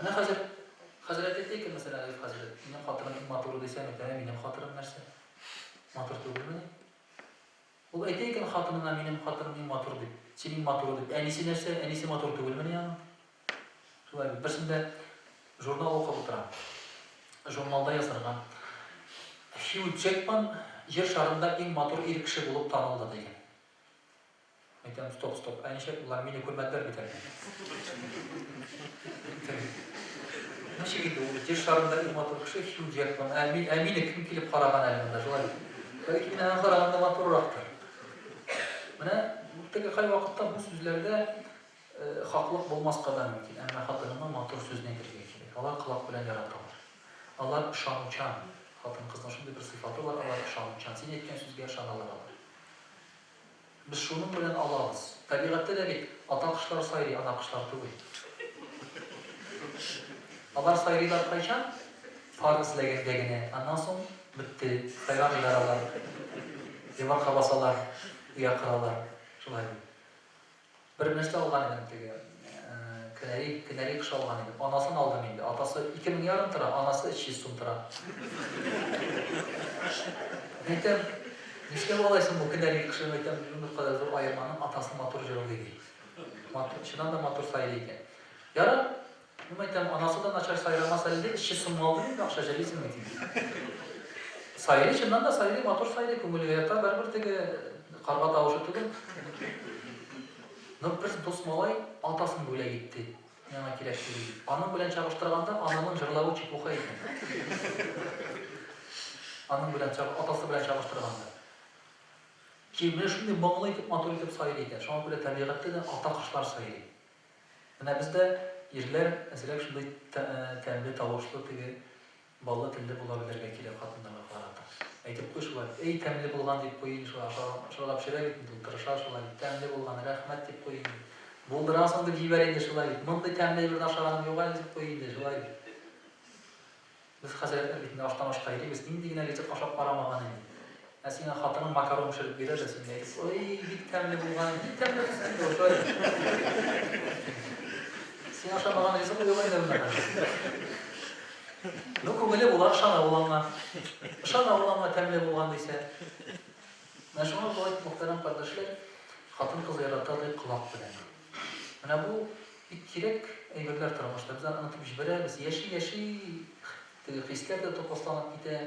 Менә хәзер хәзрәт әйтә икән, мәсәлән, Риф хәзрәт, минем хатыным иң матуры дисә, мин әйтәм, ә минем хатыным нәрсә? Матур түгелмени? Ул әйтә икән хатынына, минем хатыным иң матур дип, син иң матуры дип. Әнисе нәрсә? Әнисе матур түгелмени аның? Шулай бит. Берсендә журнал укып утырам. Журналда язылган, Хью Джекман Җир шарында иң матур ир кеше булып танылды, дигән. Әйтәм, стоп, стоп, ә ничек болар мине күрмәделәр бит әле. Ничек инде ул Җир шарында иң матур кеше Хью Джекман, ә, мин, ә мине кем килеп караган әле монда, шулай бит? Бәлки мин аңа караганда матуррактыр. Менә теге кайвакытта бу сүзләрдә хаклык булмаска да мөмкин, әмма хатыныңа матур сүзне әйтергә кирәк. Алар колак белән яраталар. Алар ышанучан. Хатын-кызның шундый бер сыйфаты бар, алар ышанучан. Син әйткән сүзгә ышаналар алар. Без шуның белән алабыз. Табигатьтә дә бит ата кошлар сайрый, ана кошлар түгел. Алар сайрыйлар кайчан? Пар эзләгәндә генә. Аннан соң бетте. Сайрамыйлар алар. Йомырка басалар, оя коралар. Шулай бит. Бер нәрсә алган идем теге, кенәри, кенәри кошы алган идем. Анасын алдым инде. Атасы 2500 тора, анасы 300 сум тора. Әйтәм, нишләп алайсың бу кенәри кошын, әйтәм, шундый кадәр зур аерманың атасы матур җырлый ди. Матур, чыннан да матур сайрый икән. Ярар, Мин әйтәм, анасы да начар сайрамас әле дип, 300 сумга алдым инде, акча жәллисең бит инде. Сайрый, чыннан да сайрый, матур сайрый, күңелгә ята, барыбер теге карга тавышы түгел. Но бер дус малай атасын бүләк итте, миңа кирәк түгел дип. Аның белән чагыштырганда, ананың җырлавы чепуха икән. Аның белән, атасы белән чагыштырганда. Ки, менә шундый моңлы итеп, матур итеп сайрый икән. Шуңа күрә табигатьтә дә ата кошлар сайрый. Менә без дә, ирләр, әзрәк шундый тәмле тавышлы теге баллы телле була белергә кирәк хатыннарга карата. Әйтеп куй шулай, әй тәмле булган дип куй инде шулай, ашарга, ашарга пешерә бит инде ул, тырыша шулай бит, тәмле булган, рәхмәт дип куй инде. Булдырасың дип җибәр инде шулай бит, мондый тәмле әйберне ашаганым юк әле дип куй инде шулай бит. Без хәзрәтләр бит инде аштан ашка йөрибез, нинди генә ризык ашап карамаган инде. Ә сиңа хатының макарон пешереп бирә дә, син әйтеп, ой, бик тәмле булган, бик тәмле булсын инде, шулай. Син ашамаган ризык юк инде монда хәзер. Ну, күңеле була, ышана ул аңа. Ышана ул аңа тәмле булган дисә. Менә шуңа болай, мөхтәрәм кардәшләр, хатын-кыз ярата ди колак белән. Менә бу бик кирәк әйберләр тормышта. Без аны онытып җибәрәбез. Яши-яши теге хисләр дә тупасланып китә,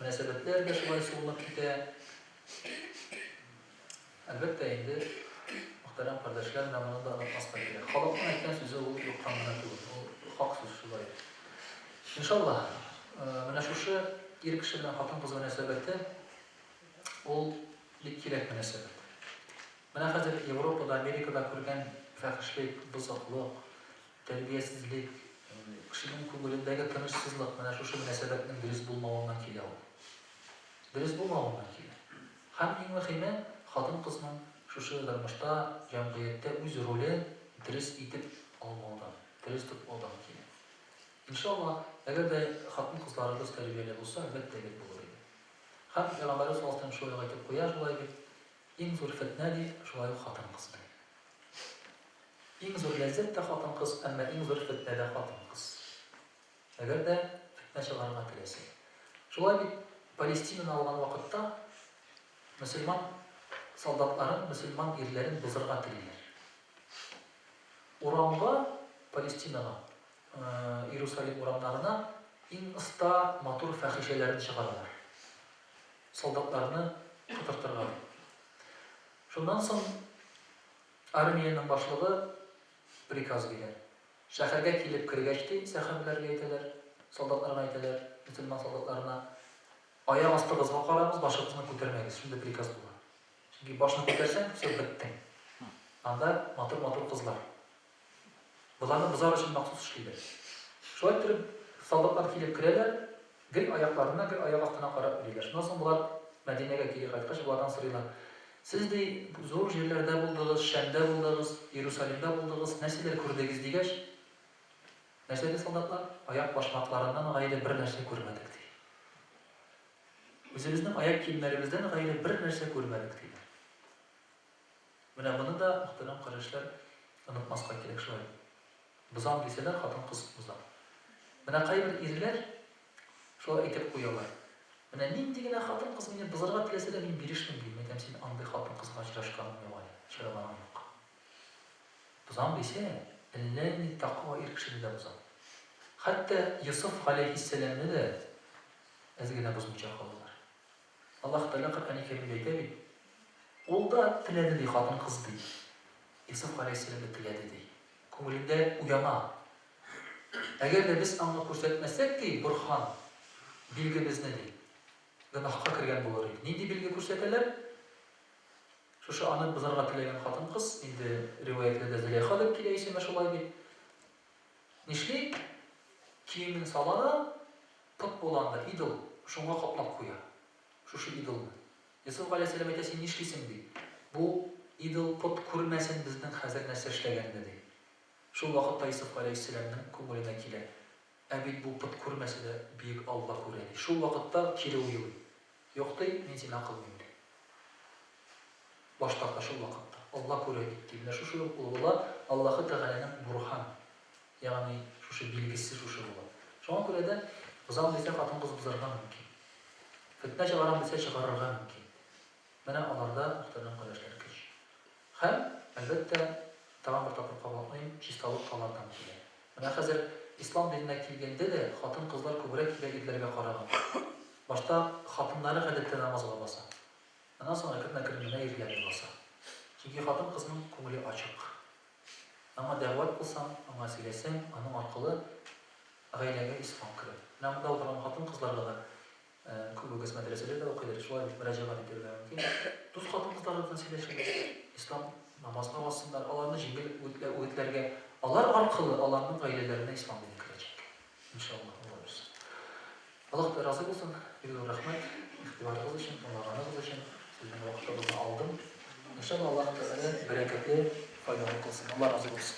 мөнәсәбәтләр дә шулай суынып китә. Әлбәттә инде, мөхтәрәм кардәшләр, менә моны да онытмаска кирәк. Халыкның әйткән сүзе ул юктан гына түгел, ул хак сүз шулай. Иншалла, менә шушы ир кеше белән хатын-кыз мөнәсәбәте ул бик кирәк мөнәсәбәт. Менә хәзер Европада, Америкада күргән фәхешлек, бозыклык, тәрбиясезлек, кешенең күңелендәге тынычсызлык менә шушы мөнәсәбәтнең дөрес булмавыннан килә ул. Дөрес булмавыннан килә. Һәм иң мөхиме, хатын-кызның шушы тормышта, җәмгыятьтә үз ролен дөрес итеп алмаудан, дөрес тотмаудан килә. Иншалла, әгәр дә хатын-кызларыбыз тәрбияле булса, әлбәттә, әйбәт булыр иде. Һәм Пәйгамбәребез саллаллаһу алейһи ва сәлләм шулай ук әйтеп куя, шулай бит, Иң зур фетнә, ди, шулай ук хатын-кыз, ди. Иң зур ләззәт тә хатын-кыз, әмма иң зур фетнә дә хатын-кыз. Әгәр дә фетнә чыгарырга теләсә. Шулай бит, Палестинаны алган вакытта мөселман солдатларын, мөселман ирләрен бозырга телиләр. Урамга, Палестинага, Иерусалим урамнарына иң оста, матур фәхишәләрен чыгаралар. Солдатларны котыртырга дип. Шуннан соң армиянең башлыгы приказ бирә. Шәһәргә килеп кергәч, ди, сәхабәләргә әйтәләр, солдатларга әйтәләр, мөселман солдатларына, аяк астыгызга карагыз, башыгызны күтәрмәгез, шундый приказ була. Чөнки башны күтәрсәң, все, беттең. Анда матур-матур кызлар. Боларны бозар өчен махсус эшлиләр. Шулай иттереп, солдатлар килеп керәләр, гел аякларына, гел аяк астына карап йөриләр. Шуннан соң болар Мәдинәгә кире кайткач, болардан сорыйлар. Сез, ди, зур җирләрдә булдыгыз, Шәмдә булдыгыз, Иерусалимда булдыгыз, нәрсәләр күрдегез, дигәч, нәрсә ди солдатлар? Аяк башмакларыннан гайре бер нәрсә күрмәдек, ди. Үзебезнең аяк киемнәребездән гайре бер нәрсә күрмәдек, диләр. Менә моны да, мөхтәрәм кардәшләр, онытмаска кирәк шулай. Бозам дисәләр, хатын-кыз боза. Менә кайбер ирләр шулай әйтеп куялар. Менә нинди генә хатын-кыз мине бозарга теләсә дә, мин бирешмим, дим. Әйтәм, син андый хатын-кызга очрашканың юк әле, очраганың юк. Бозам дисә, әллә нинди тәкъва ир кешене дә боза. Хәтта Йосыф галәйһиссәламне дә әз генә бозмыйча калалар. Аллаһ Тәгалә Коръәни Кәримдә әйтә бит, Ул да теләде, ди, хатын-кыз, ди. Йосыф галәйһиссәлам дә теләде, ди. Күңелендә уяна. Әгәр дә без аңа күрсәтмәсәк, ди, борһан, билгебезне, ди, гөнаһка кергән булыр иде. Нинди билге күрсәтәләр? Шушы аны бозарга теләгән хатын-кыз, инде риваятьләрдә Зөләйха дип килә исеме шулай бит. Нишли? Киемен сала да, пот була анда, идол, шуңа каплап куя. Шушы идолны. Йосыф галәйһиссәлам әйтә, син нишлисең, ди. Бу идол, пот күрмәсен безнең хәзер нәрсә эшләгәнне, ди. Шул вакытта Йосыф галәйһиссәламнең күңеленә килә, ә бит бу пот күрмәсә дә, бөек Алла күрә, ди. Шул вакытта кире уйлый. Юк, ди, мин зина кылмыйм, ди. Баш тарта шул вакытта. Алла күрә бит, ди. Менә шушы ук ул була Аллаһы Тәгаләнең бурһан, ягъни шушы билгесе шушы була. Шуңа күрә дә бозам дисә хатын-кыз бозарга мөмкин. Фетнә чыгарам дисә чыгарырга мөмкин. Менә аларда мөхтәрәм кардәшләр көч. Һәм, әлбәттә, тагын бер тапкыр кабатлыйм, чисталык алардан килә. Менә хәзер ислам диненә килгәндә дә хатын-кызлар күбрәк килә ирләргә караганда. Башта хатыннары гадәттә намазга баса. Аннан соң әкрен-әкрен генә ирләре баса. Чөнки хатын-кызның күңеле ачык. Аңа дәгъват кылсаң, аңа сөйләсәң, аның аркылы гаиләгә ислам керә. Менә монда утырган хатын-кызларга да, күбегез мәдрәсәдә дә укыйдыр, шулай бит, мөрәҗәгать итәргә мөмкин. Дус хатын-кызлары белән сөйләшегез, ислам намазга бассыннар, аларны җиңел үгетләргә, алар аркылы аларның гаиләләренә ислам дине керәчәк. Иншаллаһ, Алла бирсә. Аллаһ та разый булсын. Бик зур рәхмәт игътибарыгыз өчен, тыңлаганыгыз өчен. Сезнең вакытыгызны алдым. Иншаллаһ, Аллаһ Тәгалә бәрәкәтле, файдалы кылсын. Алла разый булсын.